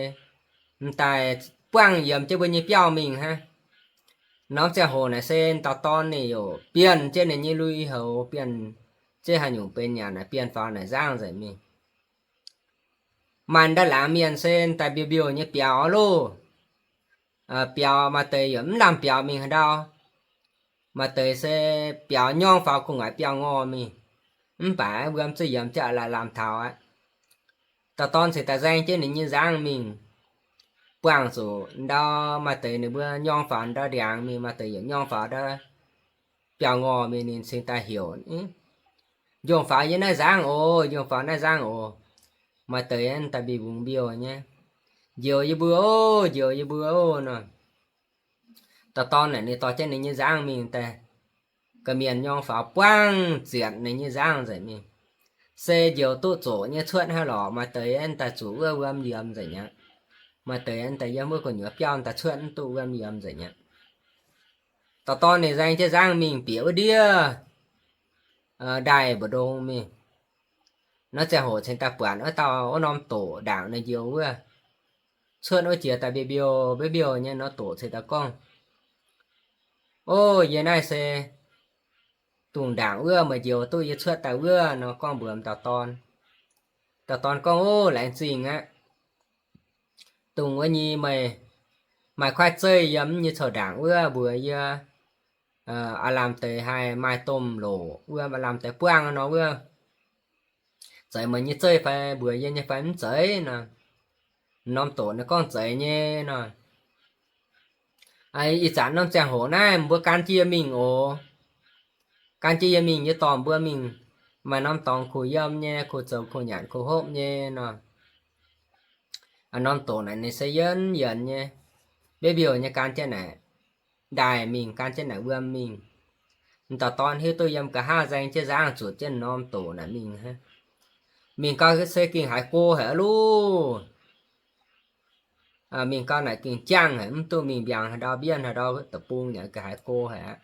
m'daaih buangv yiemx jienv mbuo nyei biauv mingh hnangv. Norm ziangh hoc naaic se dauh dorn ninh yaac bienh jienv ninh nyei lui-houx, bienh jienv haaix nyungc benx nyanc naaic, bienh faaux naaic nzangv nzengc mingh. Maaih nda'laangc mienh se daaih mbiouh mbiouh nyei biaux loh. Biaux maaih deix yaac mv lamh biaux mingh haaix ndau. Maaih deix se biaux nyorng faaux gu'nguaaic biauv-ngorh mingh. Mv baac wuom zuqc yiemx jienv lamh lamh taux aqv. Dauh dorn cingx daaih nzaeng jienv ninh nyei nzangv mingh. Buangh zuqc ndau maaih deix ninh mbuo nyorng faaux ndau ndiangx mingh, maaih deix yaac nyorng faaux ndau biauv-ngorh mingh, ninh cingx daaih heuc, Njongh faaux yie naaiv nzangv oc, njongh faaux naaiv nzangv oc. Maaih deix daaih mbiungc mbiouh nyei, Njoux yie mbuo oc, njoux yie mbuo oc nor. Dauh dorn naaic ninh dorh jienv ninh nyei nzangv mingh daaih, gorqv-mienh nyorng faaux buangv zietc ninh nyei nzangv nzengc mingh. Se njoux duqv zoqc nyei cuotv hnangv lorqc, maaih deix daaih zuqc wuov wuom yiemx nzengc aqv. Maaih deix daaih yiem wuov gu'nyuoz biauv daaih cuotv mv duqv wuom yiemx nzengc aqv. Dauh dorn ninh nzaeng jienv nzangv mingh bieqc wuov ndiev ndaaih mbu'ndongx mingh. Nor ziangh hoc cingx daaih buatc wuov dauh wuov norm doqc ndaangc ninh njoux wuov, cuotv wuov jiex daaih mbiouh mbiouh mbiouh nyei. Norm doqc cingx daaih gorngv, O, yie naaiv se dungz ndaangc wuov meih njoux duqv yie cuotv daaih wuov nor, gorngv mbuox m'dauh dorn. Dauh dorn gorngv, O, laengz zingh aqv. Dongh wuov nyei meih maaih kuaaiv zeiv yiem nyei couv ndaangc wuov mbuox yie, aav lamh deix haih maaih domh loc wuov, aav lamh deix buangv nor wuov, zeiz meih nyei zeiv fai mbuox yie nyei fai mv zeiz nor. Norm doqc naaiv gorngv zeiz nyei nor. Ih zanc norm ziangh hoc naaiv mbuo gan jienv yie mingh oc. Gan jienv yie mingh, yie dorh mbuo mingh maaih norm dorngx kuh yiem nyei, kuh zoux kuh nyanc kuh hopv nyei nor. Norm doqc naaic ninh se yienx yienx nyei, mbiouh mbiouh nyei gan jienv naaic ndaaih mingh, gan jienv naaic wuom mingh. M'dauh dorn hiuv duqv yiem nqa'haav nzaeng jienv nzangv zuotc jienv norm doqc naaic mingh hnangv. Mingh gau se gengh haiz go haic loh. mingh gau naaic gengh jangv haic, mv duqv mingh mbiaangx haaix ndau, mbienv haaix ndau, deic-bung yaac ga'haaix go haic aqv.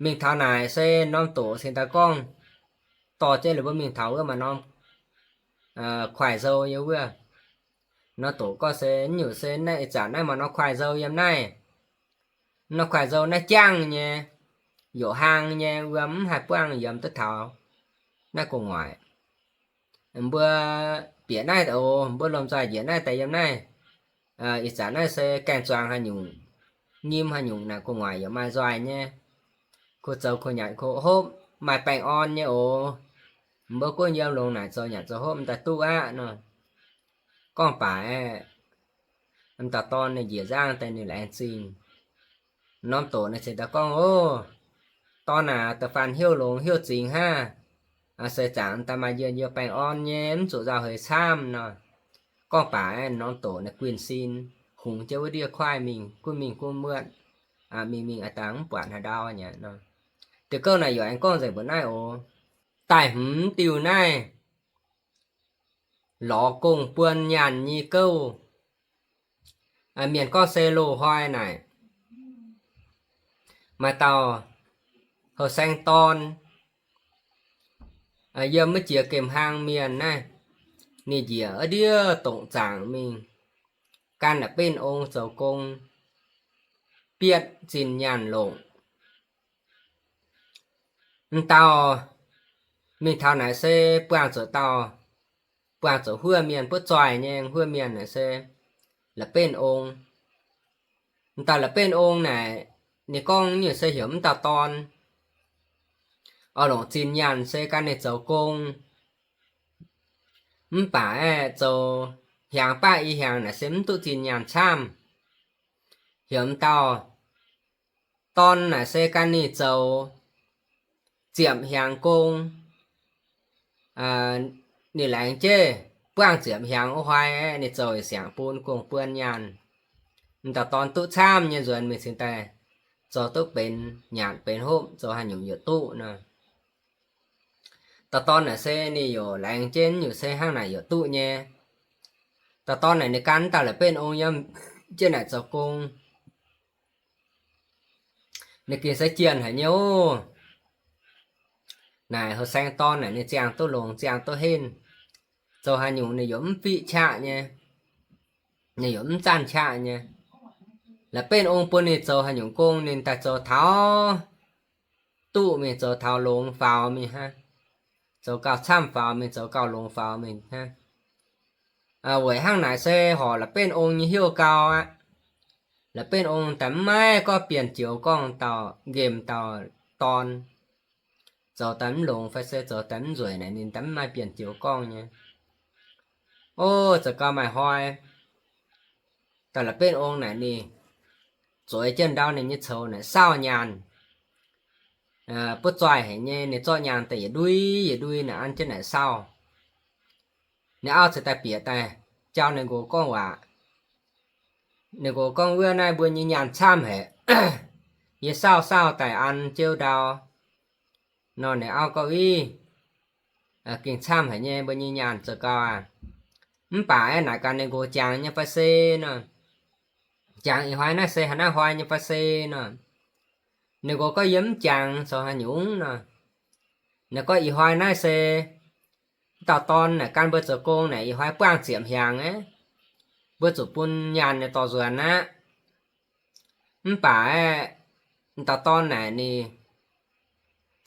Mingh taux naaic se norm doqc cingx daaih gorngv, dorh jienv ninh mbuo mingh taux wuov maaih norm kuaaic nzou nyei wuov. Norm doqc gorngv se, nyungc se naaiv ih zanc naaiv maaih norm kuaaic nzou yiem naaiv. Norm kuaaic nzou naaiv jangv nyei, youc hlang nyei, wuom mv haih buangv yiem duqv taux naaiv gu'nguaaic. Mbuo bieqc naaiv oc, mbuo lomh nzoih njiec naaiv daaih yiem naaiv. Ih zanc naaiv se gaeng-zuangx haaix nyungc, nyim haaix nyungc naaic gu'nguaaic yaac maaih nzoih nyei. Ko zoux ko nyanc ko hopv maaih baengh orn nyei oc. Mbuo gunv yiem longx naaic zoux nyanc zoux hopv m'daaih duqv aqv nor. Gorngv baac aeqv, m'dauh dorn ninh njiec nzangv daaih ninh laengz zingh. Norm doqc naaic cingx daaih gorngv, Ov, dorn aac, da'faanh hnyouv longx hnyouv zingx hnangv. Seix zaangc m'daaih maaih njien-youh baengh orn nyei, mv zuqc nzauh heix camv nor. Gorngv baac aeqv, norm doqc naaic guinh sin, hungx jienv wuov ndiev kuaaiv mingh, gunv mingh gunv muotv, mingh mingh a'dangh mv buatc haaix ndau nyei nor. Diuh gouv naaic yaac aengx gorngv nzengc mbuoqc naaiv oc. Daaih hmz diuh naaiv, lorz gong buon nyaanh nyei gouv. Mienh gorngv se loz-hnoi naaic, maaih dauh houh saeng dorn yiem wuov jiex gemh hlang mienh naaiv, ninh njiec wuov ndiev dongc zaangc mingh, gan la'benv ong zoux gong, bietv zinh nyaanh longc. M'dauh mingh taux naaic se buangh zuqc dauh, buangh zuqc huov mienh, butv zoih nyei huov mienh naaic se la'benv ong. M'dauh la'benv ong naaic, ninh gorngv nyungc se heuc m'dauh dorn oix longc zinh nyaanh se gan ninh zoux gong. Mv baac aeqv, zoux hiaangx baav i hiaangx naaic se mv duqv zinh nyaanh camv. Heuc m'dauh dorn naaic se gan ninh zoux ziepc hiaangx gong. Ninh laengz jienv buangh ziepc hiaangx wuov hnoi aeqv, ninh zoux siangx bun gong buon nyaanh. M'dauh dorn duqv camv nyei nzuonx mingh cingx daaih zoux duqv benx nyanc benx hopv, zoux haaix nyungc yaac duqv nor. Dauh dorn naaic se ninh yaac laengz jienv nyungc se hnangv naaic yaac duqv nyei. Dauh dorn naaic ninh gan m'dauh la'benv ong yiem jienv naaic zoux gong. Ninh gengh se jienh haic nyei oc. Naaic houh saeng dorn naaic ninh ziangh duqv longx, ziangh duqv henv. Zoux haaix nyungc ninh yaac mv fiqv qaqv nyei. Ninh yaac mv zanc qaqv nyei. La'benv ong bun ninh zoux haaix nyungc gong ninh daaih zoux taux duqv mingh, zoux taux longx faaux mingh hnangv. Zoux gauh camv faaux mingh, zoux gauh longx faaux mingh hnangv. Weic hnangv naaic se horc la'benv ong nyei hnyouv gau aqv. La'benv ong daaih mv maaih gorngv bienh joux gorngv dauh nqemh dauh dorn zoux daaih mv longx fai se zoux daaih mv nzueic naaic ninh daaih mv maaih bienh joux gorngv nyei. Ov, za'gau maaih hnoi, dauh la'benv ong naaic ninh zueiz jienv ndau ninh nyei coux naaic sauh nyaanh. Butv zoih haic nyei, ninh zorqv nyaanh daaih yietc ndui yietc ndui naaic an jienv naaic sauh. Ninh auv cingx daaih bieqc daaih jauv ninh nqox gorngv waac. Ninh nqox gorngv, Wuov naaiv mbuo nyei nyaanh camv haic. Yie sauh sauh daaih an jienv ndau. Nor ninh auv gorngv, Ih, gengh camv haic nyei, mbuo nyei nyaanh zoux gau aqv. Mv baac aeqv, naaic gaax ninh nqox jangx nyei fai se nor, jangx ih hnoi naaiv se haaix naaiv hnoi nyei fai se nor. Ninh nqox gorngv, Yie mv jangx, zoux haaix nyungc nor. Ninh gorngv, Ih hnoi naaiv se dauh dorn naaic gan mbuo zoux gong naaic ih hnoi buangh ziepc hnyangx aqv. Mbuo zuqc bun nyaanh ninh dorh nzuonx aqv. Mv baac aeqv, dauh dorn naaic ninh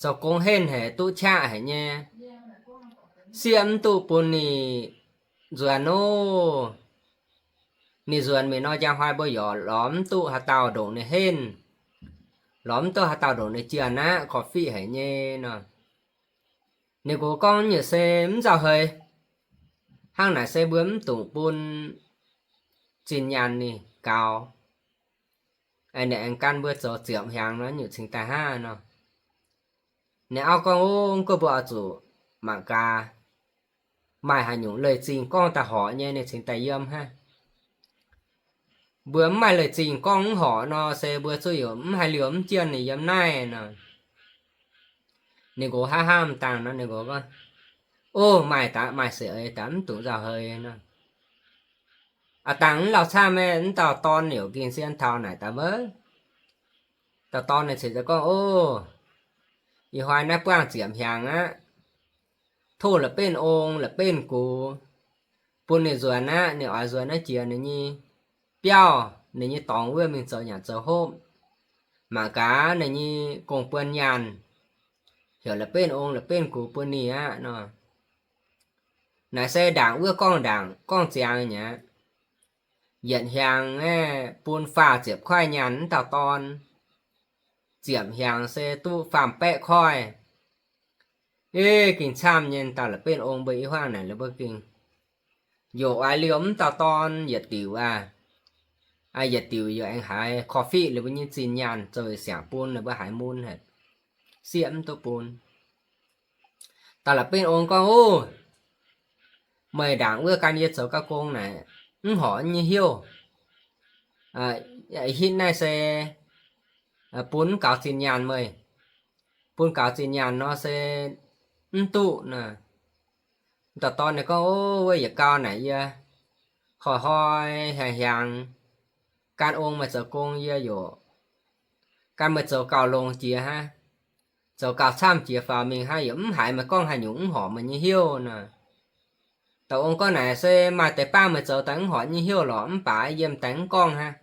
zoux gong henv haic, duqv qaqv haic nyei, sieqv mv duqv bun ninh nzuonx ov. Ninh nzuonx mingh nor, njang hnoi mbuo yaac lorz mv duqv haaix dauh ndongc ninh henv, lorz mv duqv haaix dauh ndongc ninh jienh aqv, korv-fiqv haic nyei nor. Ninh nqox gorngv, Nyungc se mv nzauh heix. Hnangv naaic se mbuo mv dungx bun zinh nyaanh ninh gaux. Ninh aengx gan mbuo zoux ziepc hnyangx nor, nyungc cingx daaih hnangv nor. Ninh auv gorngv, Ov, mv gunv mbuo oix zuqc mangc gaax maaih haaix nyungc leiz-zingh gorngv daaih horpc nyei ninh cingx daaih yiem hnangv. Mbuo mv maaih leiz-zingh gorngv mv horpc nor, se mbuo zuqc yaac mv haih liouh mv jienv ninh yiem naaiv nor. Ninh nqox hnamv hnamv dangh nor, ninh nqox gorngv, Ov, maaih daaih, maaih seix eix daaih, mv dungx nzauh heix nor. Aa, dangh mv lauh camv, mv dauh dorn liouc gengh sien taux naaic daaih wuov. Dauh dorn ninh ceix daaih gorngv, Ov, ih hnoi naaiv buangh ziepc hnyangx aqv. Tov la'benv ong la'benv gux bun ninh nzuonx aqv. Ninh oix nzuonx naaiv jiex ninh nyei biauv, ninh nyei dorngx wuov mingh zoux nyanc zoux hopv. Mangc gaax ninh nyei gong-buon nyaanh, heuc la'benv ong la'benv gux bun ninh aqv nor. Naaic se ndaangc wuov gorngv ndaangc gorngv ziangx nyei aqv. Yietc hnyangx aeqv, bun faah ziepc koiv nyaanh mv dauh dorn. Ziepc hnyangx se duqv faam-baeqv koiv. Ov, gengh camv nyei. Dauh la'benv ong mbuo i hmuangv naaic la'buo gengh yaac oix liouh mv dauh dorn yietc diuc aqv. Yietc diuc yaac aengx haiz korv-fiqv liuz mbuo nyei zinh nyaanh zoux siangx bun, ninh mbuo haiz mun haic, sieqv mv duqv bun. Dauh la'benv ong gorngv, Ov, meih ndaangc wuov gan yie zoux gauh gong naaic, mv horpc nyei hnyouv. Hitv naaiv se bun mv gaux zinh nyaanh meih. Bun gaux zinh nyaanh nor se mv duqv nor. Dauh dorn ninh gorngv, Ov, wuov yietc gau naaic yie hnoi-hnoi hnyangx hnyangx gan ong meih zoux gong, yie yaac gan meih zoux gauh longx jiex hnangv, zoux gauh camv jiex faaux mingh hnangv, yaac mv haiz meih gorngv haaix nyungc, mv horpc meih nyei hnyouv nor. Dauh ong gorngv, Naaic se maaih deix baav meih zoux daaih mv horpc nyei hnyouv lorqc, mv baac yiem daaih mv gorngv hnangv.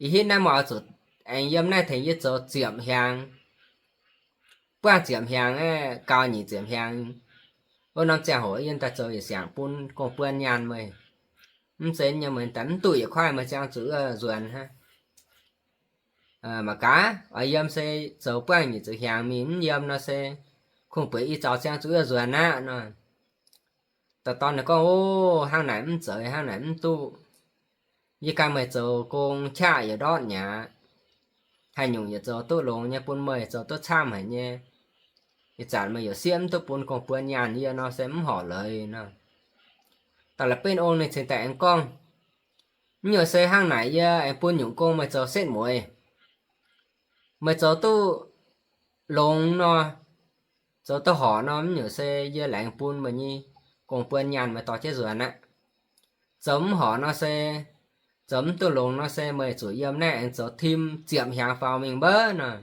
Ih hitv naaiv meih oix zuqc aengx yiem naaiv tengx yie zoux ziepc hnyangx. Buangh ziepc hnyangx aeqv, gaux nyic ziepc hnyangx, wuov norm ziangh hoc yiem daaih zoux yietc siangx bun gong-buon nyaanh meih. Mv zeiz nyei, meih daaih mv duqv yietc koiv meih ziangh zuqc wuov nzuonx hnangv. Mangc gaax, oix yiem se zoux buangh nyic ziepc hnyangx mingh, mv yiem nor se kungx-bueix i zaux ziangh zuqc wuov nzuonx aqv nor. Dauh dorn ninh gorngv, Ov, hnangv naaic mv zeiz, hnangv naaic mv duqv. Yie gan meih zoux gong qaqv yietc ndortv nyei aqv. Haaix nyungc yietc zoux duqv longx nyei bun meih, zoux duqv camv haic nyei. Ih zanc meih yaac sieqv mv duqv bun gong-buon nyaanh yie nor se mv horpc leiz nor. Dauh la'benv ong ninh cingx daaih aengx gorngv, Mv nyungc se hnangv naaic yie aengx bun nyungc gong meih zoux setv mueiz. Meih zoux duqv longx nor, zoux duqv horpc nor, mv nyungc se yie laengz bun meih nyei gong-buon nyaanh meih dorh jienv nzuonx aqv. Zoux mv horpc nor se, zoux mv duqv longx nor se meih zuqc yiem naaiv aengx zoux tim ziepc hnyangx faaux mingh mbouv nor.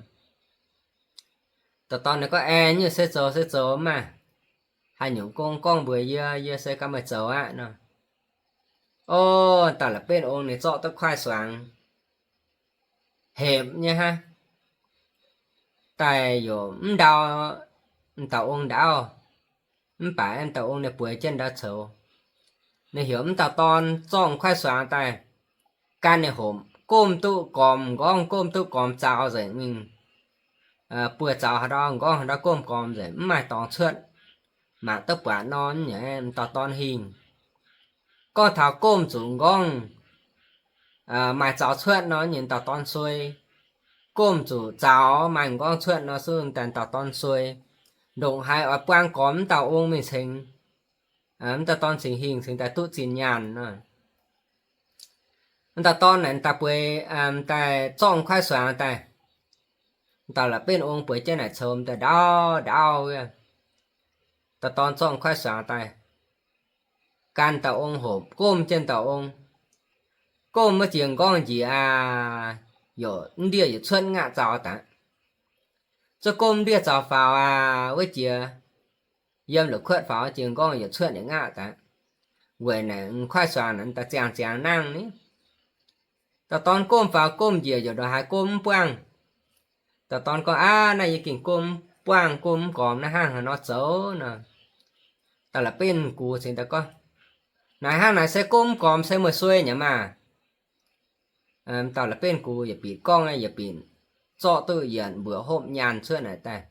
Dauh dorn ninh gorngv, Aengx nyungc se zoux se zoux maah. Haaix nyungc gong gorngv mbuox yie, yie se gan meih zoux aqv nor. Ov, dauh la'benv ong ninh zorqv duqv kuaaiv suangx hepc nyei hnangv. Daaih yaac mv ndau dauh ong ndaauv, mv baac dauh ong ninh bueix jienv ndau coux. Ninh heuc mv dauh dorn zorqv kuaaiv suangx daaih, gan ninh hopc gomh duqv gormx m'nqorngv, gomh duqv gormx zaux nzengc mingh. Buoz-zaux haaix ndau, m'nqorngv haaix ndau gomh gormx nzengc, mv maaih dorngx cuotv. Mangc duqv buatc nor, m'dauh dorn hingh. Gorngv taux gomh zuqc m'nqorngv maaih zaux cuotv nor, m'dauh dorn suei. Gomh zuqc zaux maaih m'nqorngv cuotv nor, suv daaih m'dauh dorn suei. Ndongc haaix oix buang gormx m'dauh ong mingh cingx, m'dauh dorn cingx hingh cingx daaih duqv zinh nyaanh nor. M'dauh dorn naaic daaih bueix, daaih zorqv kuaaiv suangx daaih. M'dauh la'benv ong bueix jienv naaic coux daaih ndaauv ndaauv wuov. Dauh dorn zorqv kuaaiv suangx daaih, gan dauh ong hopc gomh jienv dauh ong. Gomh wuov jiex m'nqorngv njiec aqv, yaac mv ndiev yietc cuotv ngaqv zaux daaih. Zuov gomh ndiev zaux faaux aqv, wuov jiex yiem la'kuotv faaux jiex m'nqorngv yietc cuotv yietc ngaqv daaih. Weic naaic m'kuaaiv suangx naaic daaih ziangh ziangx nangh ni. Dauh dorn gomh faaux gomh njiec yaac ndongc haaix gomh mv buangh. Dauh dorn gorngv, Aav, naaiv yie gengh gomh mv buangh, gomh mv gormx, naaiv hnangv haaix nor zoux nor. Dauh la'benv gux cingx daaih gorngv, Naaic hnangv naaic se gomh mv gormx se meih suei nyei maah. Dauh la'benv gux yietc bieqc gorngv, yietc bieqc zorqv duqv yietc mbuoqc hopv nyaanh cuotv naaic daaih.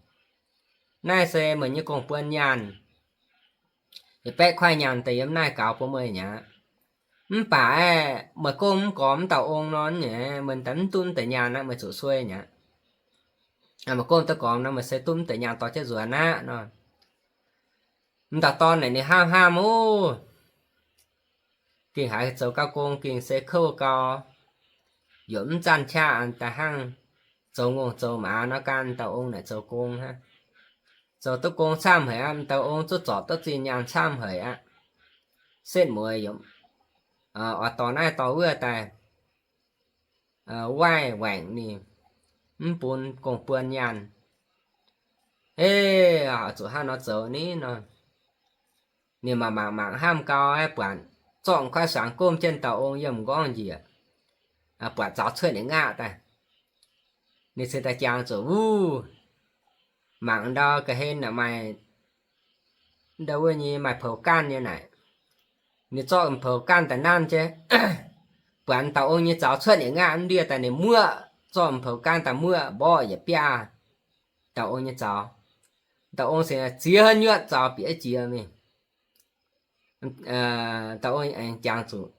Naaiv se meih nyei gong-buon nyaanh. Yietc baeqv kuaaiv nyaanh daaih yiem naaiv gaux bun meih nyei aqv. Mv baac aeqv, meih gomh mv gormx m'dauh ong nor nyei, meih daaih mv duqv m'deix nyaanh aqv, meih zuqc suei nyei aqv. Meih gomh duqv gormx nor, meih se duqv m'deix nyaanh dorh jienv nzuonx aqv nor. M'dauh dorn naaic ninh hnamv hnamv, Ov, gengh haiz zoux gauh gong gengh se kouv gau, yaac mv zanc qaqv daaih hnangv zoux ngongh zoux maaz nor, gan m'dauh ong naaic zoux gong hnangv. Zoux duqv gong camv haic aqv, m'dauh ong zuqc zorc duqv zinh nyaanh camv haic aqv. Setv mueiz yaac oix dorh naaiv dorh wuov daaih, waaiv waengc ninh, mv bun gong-buon nyaanh. Hei, zuqc hnangv nor zoux ni nor, ninh mangc mangc mangc hnamv gau, buatc zorqv kuaaiv suangx gomv jienv dauh ong yiem m'nqorngv njiec, buatc zaux cuotv ninh ngaaqv daaih. Ninh cingx daaih jangx zuqc wuov, mangc ndau ga'hlen naaic maaih ndau wuov nyei maaih poux ganh nyei naaic. Ninh zorqv m'poux ganh daaih nanv jienv, buatc dauh ong nyei zaux cuotv yietc ngaaqv mv ndiev daaih ninh muoqv, zorqv m'poux ganh daaih muoqv mborqv yietc biaav dauh ong nyei zaux. Dauh ong cingx ziex nyuotv zaux bieqc jiex mingh. Dauh ong aengx jangx zuqc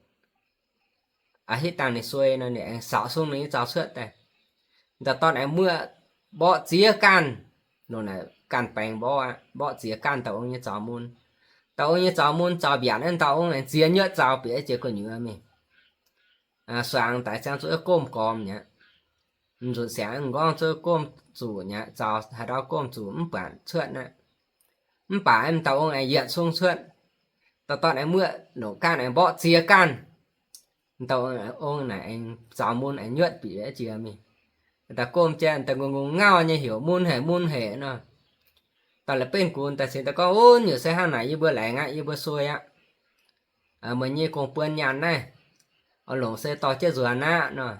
a'hitv dangh ninh suei nor, ninh aengx saauc sung ninh nyei zaux cuotv daaih. Dauh dorn aengx muoqv mborqv ziex ganh, longc naaic ganh baengx mborqv aqv, mborqv ziex ganh dauh ong nyei zaux mun. Dauh ong nyei zaux mun zaux mbiaatc, dauh ong aengx ziex nyuotv zaux bieqc jiex gu'nyuoz mingh. Suangx daaih ziangh zuqc gomv gormx mi'aqv. M'nzunc siangx m'nqorngv zuqc gomv zuqc mi'aqv, zaux haaix ndau gomv zuqc mv buatc cuotv aqv. Mv baac m'dauh ong aengx yietc sung cuotv. Dauh dorn aengx muoqv longc ganh aengx mborqv ziex ganh. M'dauh ong naaic aengx zaux mun aengx nyuotv bieqc jiex mingh. Daaih gomv jienv daaih ngongh ngongh ngauh nyei heuc mun haic mun haic nor. Daaih la'benv gunx daaih cingx daaih gorngv, Ov, nyutc se hnangv naaic, yie mbuo laengz aqv, yie mbuo suei aqv. Meih nyei gong-buon nyaanh naaiv, oix longc se dorh jienv nzuonx aqv nor.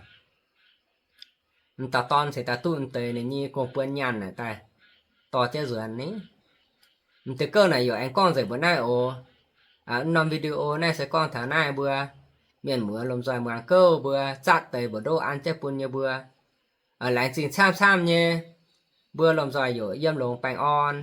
M'dauh dorn cingx daaih duqv m'deix ninh nyei gong-buon nyaanh naaic daaih dorh jienv nzuonx ni. M'deix gouv naaic yaac aengx gorngv nzengc mbuo naaiv oc. Norm video naaiv se gorngv taux naaiv, mbuo mienh muoz lomh nzoih muangx gouv, mbuo zatv deix mbu'ndoqv an jienv bun nyei mbuo. Laengz zingh camv-camv nyei, mbuo lomh nzoih yaac yiem longx baengh orn.